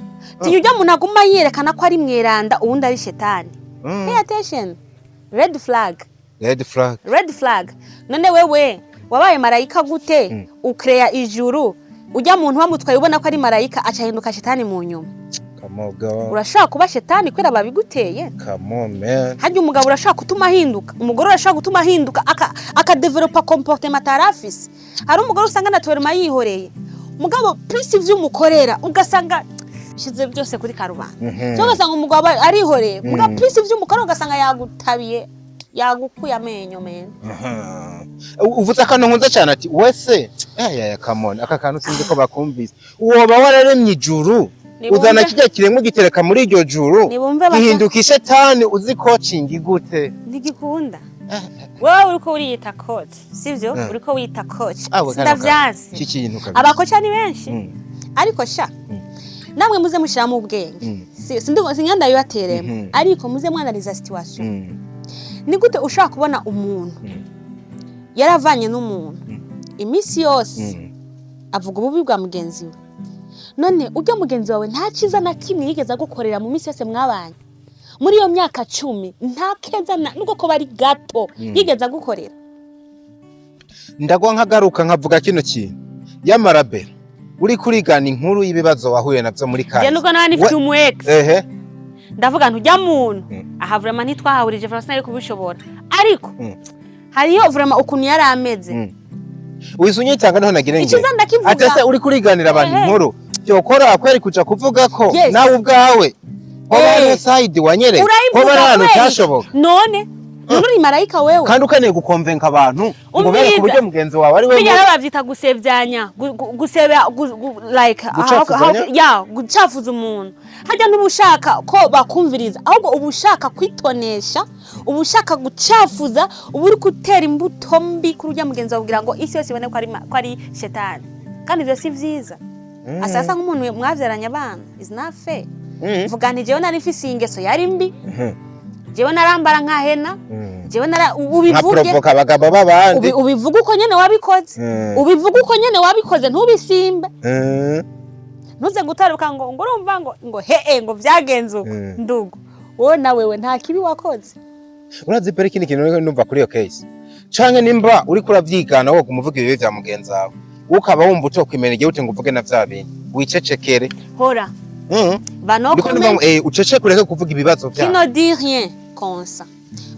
tinya ujya muntu aguma yerekana ko ari mweranda uwundi ari shetani. Pay attention, red flag. Red flag. Red flag. None wewe wabaye marayika gute, ukreya ijuru, ujya muntu wamutwaye ubona ko ari marayika acahinduka shetani mu nyuma? Come on, girl. Urashaka kuba shetani kubera babiguteye? Come on, man. Harya umugabo urashaka gutuma ahinduka, umugore urashaka gutuma ahinduka, akadevelopa comportement atari afise. Hari umugore usanga na torema yihoreye, mugabo plus ivyo umukorera ugasanga bishize byose kuri karubanda. Cyangwa ugasanga umugabo arihoreye, mugabo plus ivyo umukorera ugasanga yagutabiye, yagukuye amenyo mena. Uvuze akantu nkunze cyane ati wese aya, come on, aka kantu sinzi ko bakumvise. Woba wararemye ijuru, Nibumve- uzana kijya kiremwa ugitereka muri iryo juru, Nibumve gihinduka ishetani, uzi coaching gute? Ntigikunda. Wowe uriko uriyita coach, sivyo? Uriko wiyita coach. Ah, we kano Sindavyanse. Iki kintu kabisa. Abakoca ni benshi. Ariko sha, namwe muze mushiramo ubwenge. Singenda bibateremo, ariko muze mwanaliza situation. Ni gute ushobora kubona umuntu yaravanye n'umuntu, iminsi yose avuga ububi bwa mugenzi we? None ujya mugenzi wawe nta cyiza na kimwe yigeze agukorera mu minsi yose mwabanye muri iyo myaka 10? Nta keza nubwo ko bari gato yigeze agukorera? Ndagwa nkagaruka nkavuga kino kintu yamarabe uri kurigana inkuru y'ibibazo wahuye navyo muri Njye kahise. nubwo nawe nifite umu ex, ndavuga nti ujya muntu aha vraiment ntitwahahurije, vraiment sinari kubishobora, ariko hariyo vraiment ukuntu yari ameze. Wise unyitanga niho nagira Icyiza ingero. ndakivuga. Ati ese uri kuriganira abantu inkuru byokora kweri kuja kuvuga ko nawe ubwawe hoba hariho side wanyereka, Urayivuga hoba ari ahantu kweri. utashoboka? None uri marayika wewe? Kandi ukeneye gukonvenka abantu ngo bereke Umviriza. uburyo mugenzi wawe ari we. Bijya rero bavyita gusevyanya, gusebya, like Gucafuzanya? Ya, gucafuza umuntu. Harya ntuba ushaka ko bakumviriza, ahubwo uba ushaka kwitonesha, uba ushaka gucafuza, uba uri gutera imbuto mbi kuri urya mugenzi wawe kugira ngo isi yose ibone ko ari ko ari shetani. Kandi ivyo si vyiza. Asasa nk'umuntu mwavyaranye abana is not fair. Vuga nti jewe nari mfise iyi ngeso yari mbi, jewe narambara nkahena, jewe nara Nka ubivuge. provoka abagabo b'abandi. Ubivuge uko nyene wabikoze. Ubivuge uko nyene wabikoze, ntubisimbe. Ntuze gutaruka ngo urumva ngo hee, ngo vyagenze uko. Ndugu, wowe na wewe nta kibi wakoze. Urazi pere ikindi kintu numva kuri iyo case, canke nimba uriko uravyigana wowe umuvuga ibibi vya mugenzi wawe, ukaba wumva utokwimena igihe ute ngo uvuge na vya bindi, wicecekere. Hora. Ba no Ndiko comment. ndumva, uceceke, ureke kuvuga ibibazo Qui vyabo. ne dit rien consent.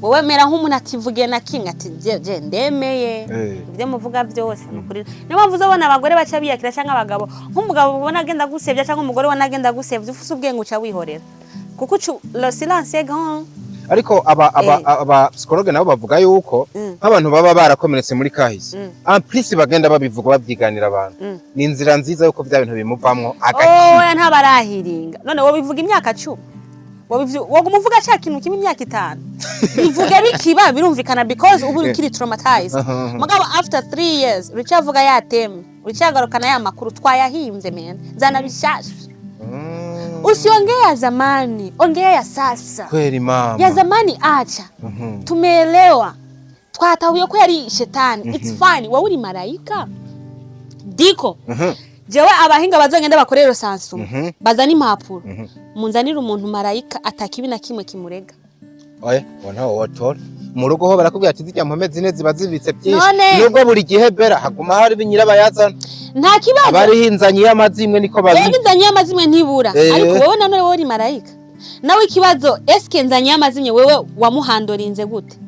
Wowe mera nk'umuntu ativugiye na kimwe, ati je ndemeye ibyo muvuga byose ni ukuri. Niyo mpamvu uzabona abagore baca biyakira cyangwa abagabo, nk'umugabo ubona agenda gusebya cyangwa umugore ubona agenda gusebya, ufise ubwenge uca wihorera, kuko le silence est grand. Ariko aba aba psychologue nabo bavuga yuko nk'abantu baba barakomeretse muri kahise, en plus bagenda babivuga, babyiganira abantu, ni inzira nziza yuko bya bintu bimuvamwo agakira. Oya, ntabarahiringa. None wowe bivuga imyaka 10. Waguma uvuga ca kintu kimwe imyaka 5, bivuge bikiba, birumvikana, because ubu ukiri traumatized. Mugabo after 3 years uricavuga ya thème, uricagarukana ya makuru twayahimbye. Man, zana bishasha. Usiongee ya zamani, ongea ya sasa. Kweli mama. Ya zamani acha. Tumeelewa, twatahuye ko yari shetani, it's fine. Wowe uri marayika diko. Jewe abahinga bazogenda bakorera recensement, bazana impapuro, munzanire umuntu marayika atakibi na kimwe kimurega. Oya, ngo ntawo wotora. Mu rugo ho barakubwira ati zirya mpome zine ziba zibitse byinshi. None? Nubwo buri gihe bera haguma hari nyirabayazana. Nta kibazo. Abariho inzanyi y'amazimwe niko Rero babi. inzanyi y'amazimwe ntibura. Ariko wowe nanone, wowe uri marayika nawe, ikibazo, eske nzanyi y'amazimwe wewe wamuhandorinze gute?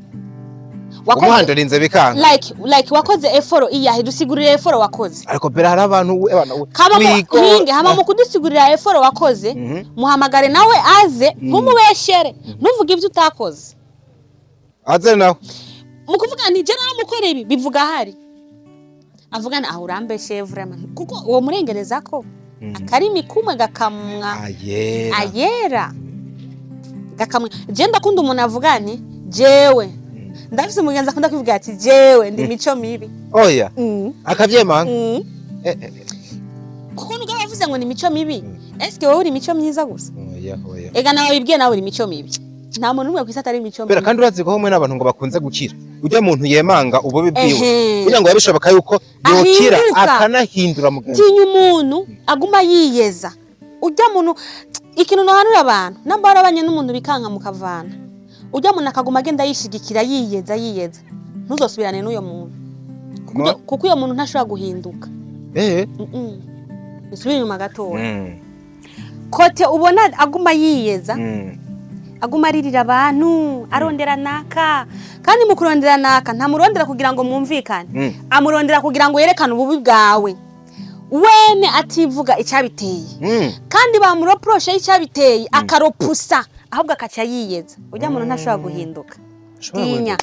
Umuhandorinze bikanga. Like wakoze effort iyahe? Dusigurire effort wakoze. Ariko bera hari abantu Kama mu wigo hinge hama mu kudusigurira effort wakoze, muhamagare nawe aze, ntumubeshere, ntuvuge ibyo utakoze. Aze nawe. Mu kuvuga nti je naramukora ibi, bivuga ahari avugana aho urambeshe vraiment, kuko uwo murengereza ko akarimi kumwe gakamwa ayera. Ayera gakamwa. Je ndakunda umuntu avuga nti jewe ndafise umugenzi akunda kuvuga ati jewe ndi mico mibi. Oya, akavyemanga. Kuko nubwo bavuze ngo ni mico mibi, eske wowe uri mico myiza gusa? Oya, oya. Ega nawe wibwiye nawe uri mico mibi, nta muntu n'umwe kwisi atari mico Bera mibi. Kandi urazi ko hamwe n'abantu ngo bakunze gukira, ujya muntu yemanga ububi bwiwe Ehe. kugira ngo bishoboka yuko yokira Ahinduka. akanahindura mugenzi. Tinya umuntu aguma yiyeza ujya muntu. Ikintu nohanura abantu, namba warabanye n'umuntu bikanka mukavana, ujya muntu akaguma agenda yishigikira, yiyeza, yiyeza, ntuzosubirane n'uyo muntu kuko kuko uyo muntu ntashobora guhinduka. Nsubire inyuma gatoya. Kote ubona aguma yiyeza, aguma aririra abantu, arondera naka, kandi mu kurondera naka ntamurondera kugira ngo mwumvikane, amurondera kugira ngo yerekane ububi bwawe wene ativuga icyabiteye. Kandi bamureproche icyabiteye akarepousser, ahubwo akaca yiyeza. Ujya muntu ntashobora guhinduka. Ashobora Tinya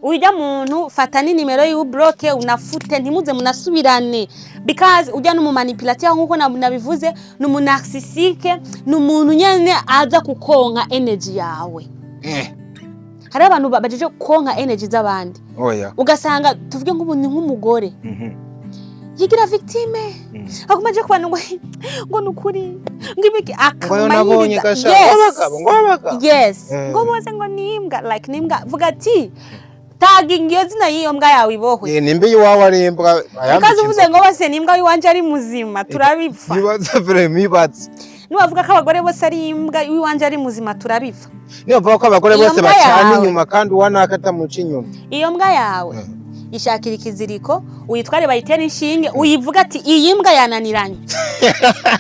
ujya muntu, fata ni nimero y'ubloque, unafute, ntimuze munasubirane, because ujya n'umumanipulateur nkuko nabivuze, ni umunarcissique, ni umuntu nyene aza kukonka energy yawe. Hari abantu bajeje konka energy z'abandi. Oya. Ugasanga tuvuge nk'ubu ni nk'umugore yigira victime, aguma aje ku bantu ngo ni ukuri, ngo ibiki, Ngo yo akaguma nabonye yiriza. gasha Yes. abagabo, ngo abagabo. Yes. Ngo bose ngo ni imbwa, like ni imbwa. Vuga ati taginga iyo zina y'iyo mbwa yawe ibohwe. Nimba iwawe ari imbwa Ukaza uvuze ngo bose ni imbwa, iwanje ari muzima, turabipfa. Ibaze vraiment, ibaze. Nibavuga ko abagore bose ari imbwa, iwanje ari muzima, turabipfa. Niyo bavuga ko abagore Iyo bose mbwa bacana yawe. inyuma kandi uwanaka atamuca inyuma. Iyo mbwa yawe ishakira ikiziriko, uyitware bayitere inshinge, uyivuga ati iyi mbwa yananiranye,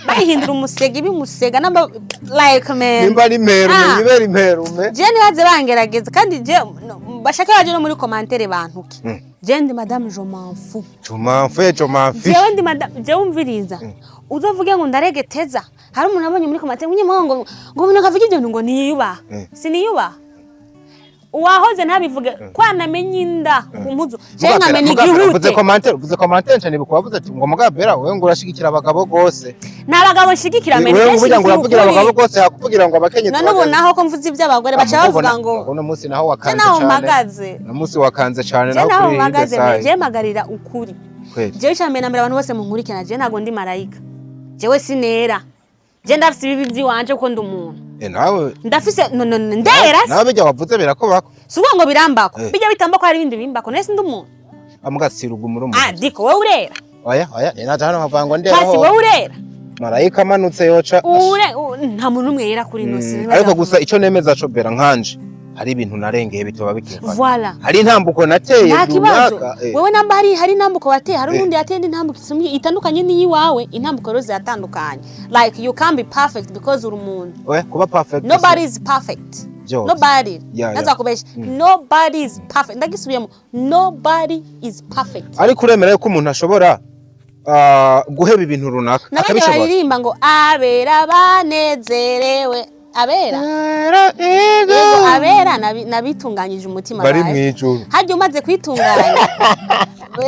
bayihindura umusega, ibimusega namba, like man. Nimba ari imperume, Ah. yibera imperume. Je ntibaze bangerageza kandi je no, bashake baje no muri commentaire bantuke. Je ndi madame, je m'en fous. Jumamfe, jumamfi. Jewe ndi madame, jewe umviriza, uzovuge ngo ndaregeteza. Hari umuntu abonye muri commentaire ngo ngo umuntu akavuga ibyo bintu ngo niyubaha. Siniyubaha, uwahoze ntabivuge ko anamenye inda ku mpuzu, jewe nkamenya Uvuze igihute. commentaire, uvuze commentaire cyane, bikubavuze ati ngo mugabera wewe ngo urashigikira abagabo gose. Nta bagabo nshigikira mene. Wewe ngo burya ngo uravugira abagabo gose, hakuvugira ngo abakenyezi. None ubu naho ko mvuze iby'abagore baca bavuga ngo uno munsi naho je wakanze naho cyane. mpagaze. Uno munsi wakanze cyane Je naho naho kuri mpagaze hirya. je mpagarira ukuri. Kweli. Jewe icya mbere na mbere, abantu bose munkurikirana, jewe ntabwo ndi marayika, jewe sinera, je ndafise ibibi by'iwanje kuko ndi umuntu. Nawe Ndafise no no no, ndera. Nawe bijya wavuze birakubako. Si ukuvuga ngo birambako. Eh. Bijya bitambako, hari ibindi bimbako, nese ndi umuntu. Amugasira ugumura umuntu. Ah diko, wowe urera. Oya, oya, naje hano nkavuga ngo ndera. Pasi, wowe urera. Marayika amanutse yoca. Ure nta muntu n'umwe yera kuri ino si. Ariko gusa icyo nemeza co bera nkanje hari ibintu narengeye bitoba bikimfata. Voilà. Hari intambuko nateye Nta kibazo. runaka. Wewe namba hari intambuko wateye, hari Eh. n'undi yateye indi ntambuko itandukanye n'iyiwawe. Intambuko rero ziratandukanye, like you can't be perfect because uri umuntu. Oya, kuba perfect Nobody is perfect. Byose. Nobody. Yeah. Kubesha, nobody is perfect. Ndagisubiyemo, nobody is perfect. Ariko uremera yuko umuntu ashobora guheba ibintu runaka N'abandi akabishobora. baririmba ngo abera banezerewe, abera, yego, abera nabitunganyije umutima Bari baje. mu ijuru. Harya umaze kwitunganya.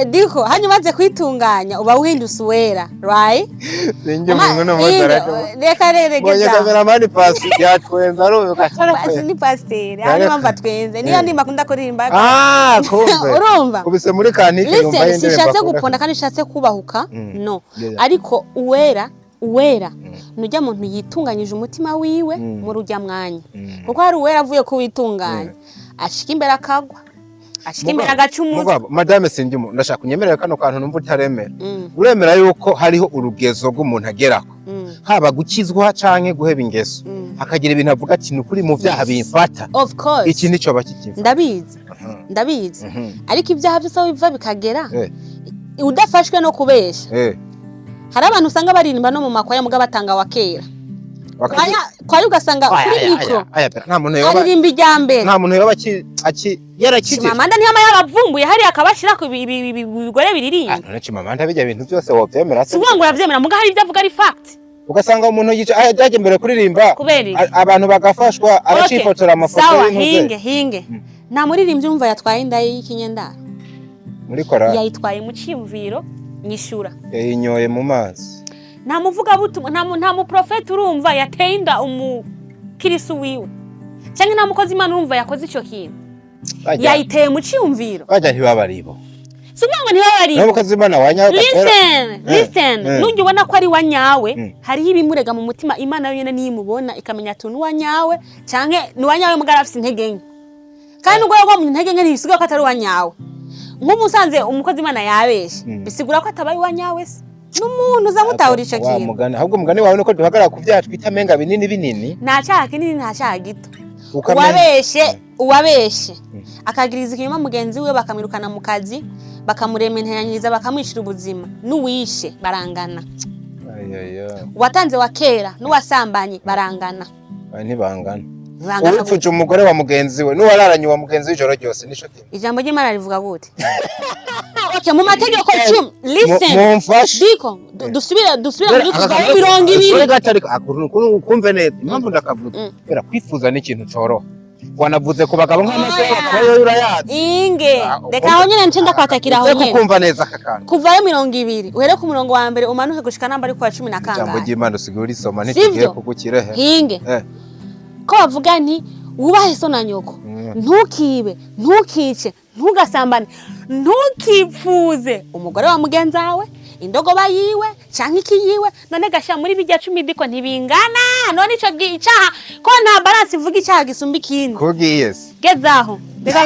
Diko, hanyuma umaze kwitunganya uba uhindutse uwera, right? Sinjye umuntu n'umuzara. Reka rero Mbonye geza. Cameraman Pasi yatwenza, arumva. Pasi ni pasiteri, hanyuma mpamvu atwenze niyo ndimba akunda kuririmba. Ah, kumbe. Urumva? Kubise muri kanike yumva Listen, y'indirimbo sinshatse akunda. guponda kandi nshatse kubahuka, no. Ariko uwera, uwera nujya muntu yitunganyije umutima wiwe muri ujya mwanya, kuko hari uwera avuye kuwitunganya ashika imbere akagwa, ashika imbere agaca umutwe. Mugabo madame Sindimu, ndashaka kunyemerera kano kantu numva utaremera. Uremera yuko hariho urugezo rw'umuntu agerako, haba gukizwa canke guheba ingeso, akagira ibintu avuga ati: "Ni ukuri mu vyaha bimfata, Of course. iki nico bakikimfata"? Ndabizi, ndabizi. Ariko ibyaha byose aho biva bikagera, udafashwe no kubesha, hari abantu usanga baririmba no mu makwaya muga batanga wa kera. Kwaya ugasanga kuri micro Aya, nta muntu yoba aririmba ijya mbere. Nta muntu yoba aki yarakije. Chimamanda ntiyama yabavumbuye hariya akabashira ku bigore biririmba. Ah, none Chimamanda bijya bintu byose wovyemera Si se? ukuvuga ngo uravyemera, muga hari ibyo avuga ari fact. Ugasanga umuntu yica ajya imbere kuririmba, Kubera iki? Abantu bagafashwa, aracifotora amafoto Sawa. y'intuze. Hinge hinge, nta muririmbyi umva yatwaye inda y'ikinyendaro Muri korali. Yayitwaye mu ciyumviro, nyishura. Yayinyoye mu mazi. Nta muvugabutumwa, nta muprofeti urumva yateye inda umukirisu wiwe, cyangwa nta mukozi Imana urumva yakoze ico kintu. Yayiteye mu ciyumviro. Bajya ntibaba aribo. Si ukuvuga ngo ntibaba. Niba umukozi w'Imana wanyawe gatera. Listen, listen. Nujya ubona ko ari wa nyawe, hariho ibimurega mu mutima. Imana yonyine niyo imubona, ikamenya ati: "Ni uwa nyawe canke ni uwa nyawe mugabo afise intege nke." Kandi nubwo yagwa mu ntege nke, ntibisigaye ko atari uwa nyawe. Nk'ubu usanze umukozi Imana yabeshe, bisigura ko atabaye uwa nyawe se? N'umuntu uza mutahura ico Wa kintu. mugani, ahubwo umugani wawe nuko duhagarara ku byaha twita menga binini binini. Nta cyaha kinini, nta cyaha gito. Ukamenya. Uwabeshe, uwabeshe akagiriza ikinyoma mugenzi we, bakamwirukana mu kazi, bakamurementeranyiriza, bakamwicira ubuzima, n'uwishe barangana. Ay, ay, ay. Uwatanze wa kera n'uwasambanye barangana. Ay, ntibangana. Ntibangana. Uwipfuje umugore wa mugenzi we n'uwararanye wa mugenzi we ijoro ryose nico kimwe. Ijambo ry'Imana rivuga gute? Okay, mu mategeko 10, listen. Mumfashe. Diko, dusubire muri kuvayo 20. Gato, ariko kumve neza impamvu ndakavuze. Kubera kwifuza ni ikintu coroha, wanavuze ku bagabo nk'amaso y'abakobwa, urayazi. Inge. Ah, Reka aho nyene nce ndakwatakira aho Uze nyene. kukumva neza aka kantu. Kuvayo 20, uhere ku murongo wa mbere umanuke gushika namba ari kuwa cumi na Ijambo kangahe. ry'Imana usigaye urisoma, ntitugiye Sivyo? kugukirehe. Hinge. Ko bavuga nti: "Wubahe so na nyoko, ntukibe, ntukice, ntugasambane, ntukipfuze umugore wa mugenzi wawe, indogoba yiwe canke iki yiwe." None gasha muri bijya 10, diko, ntibingana? None ico icaha ko nta balance ivuga icaha gisumba ikindi? Kugiye se? Gezaho, reka.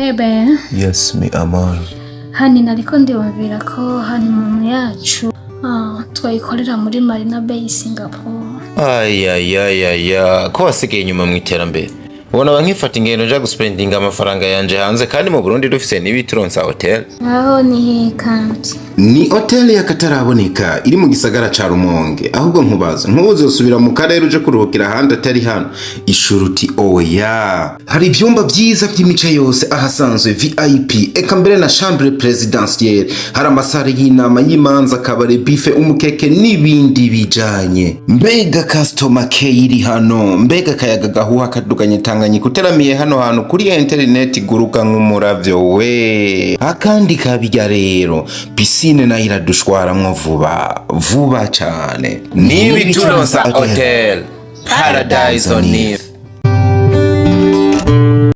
Ebe. Yes, mi amor. Hani nariko ndiyumvira ko honeymoon yacu twayikorera muri Marina Bay, Singapore. Ayayayaya, ko wasigaye inyuma mu iterambere! Ubona ba nkifata ingendo nja guspendinga amafaranga yanje hanze kandi mu Burundi dufise n'ibituronsa hotel. Aho ni hehe kandi? Ni hoteli y'akataraboneka iri mu gisagara ca Rumonge. Ahubwo nkubaza, nk'ubu uzosubira mu karere uje kuruhukira ahandi atari hano? Ishuruti oya. Hari ivyumba vyiza vy'imice yose, ahasanzwe VIP, eka mbere na chambre présidentielle. Hari amasare y'inama, y'imanza, kabare, buffet, umukeke n'ibindi bijanye. Mbega customer care iri hano! Mbega akayaga gahuha kaduganye Tanganyika uteramiye hano hantu kuri interineti, guruka nk'umuravyo we! Akandi kabirya rero, piscine nayo iradushwaramwo vuba vuba cane. N'ibituronsa hotel, paradise on earth.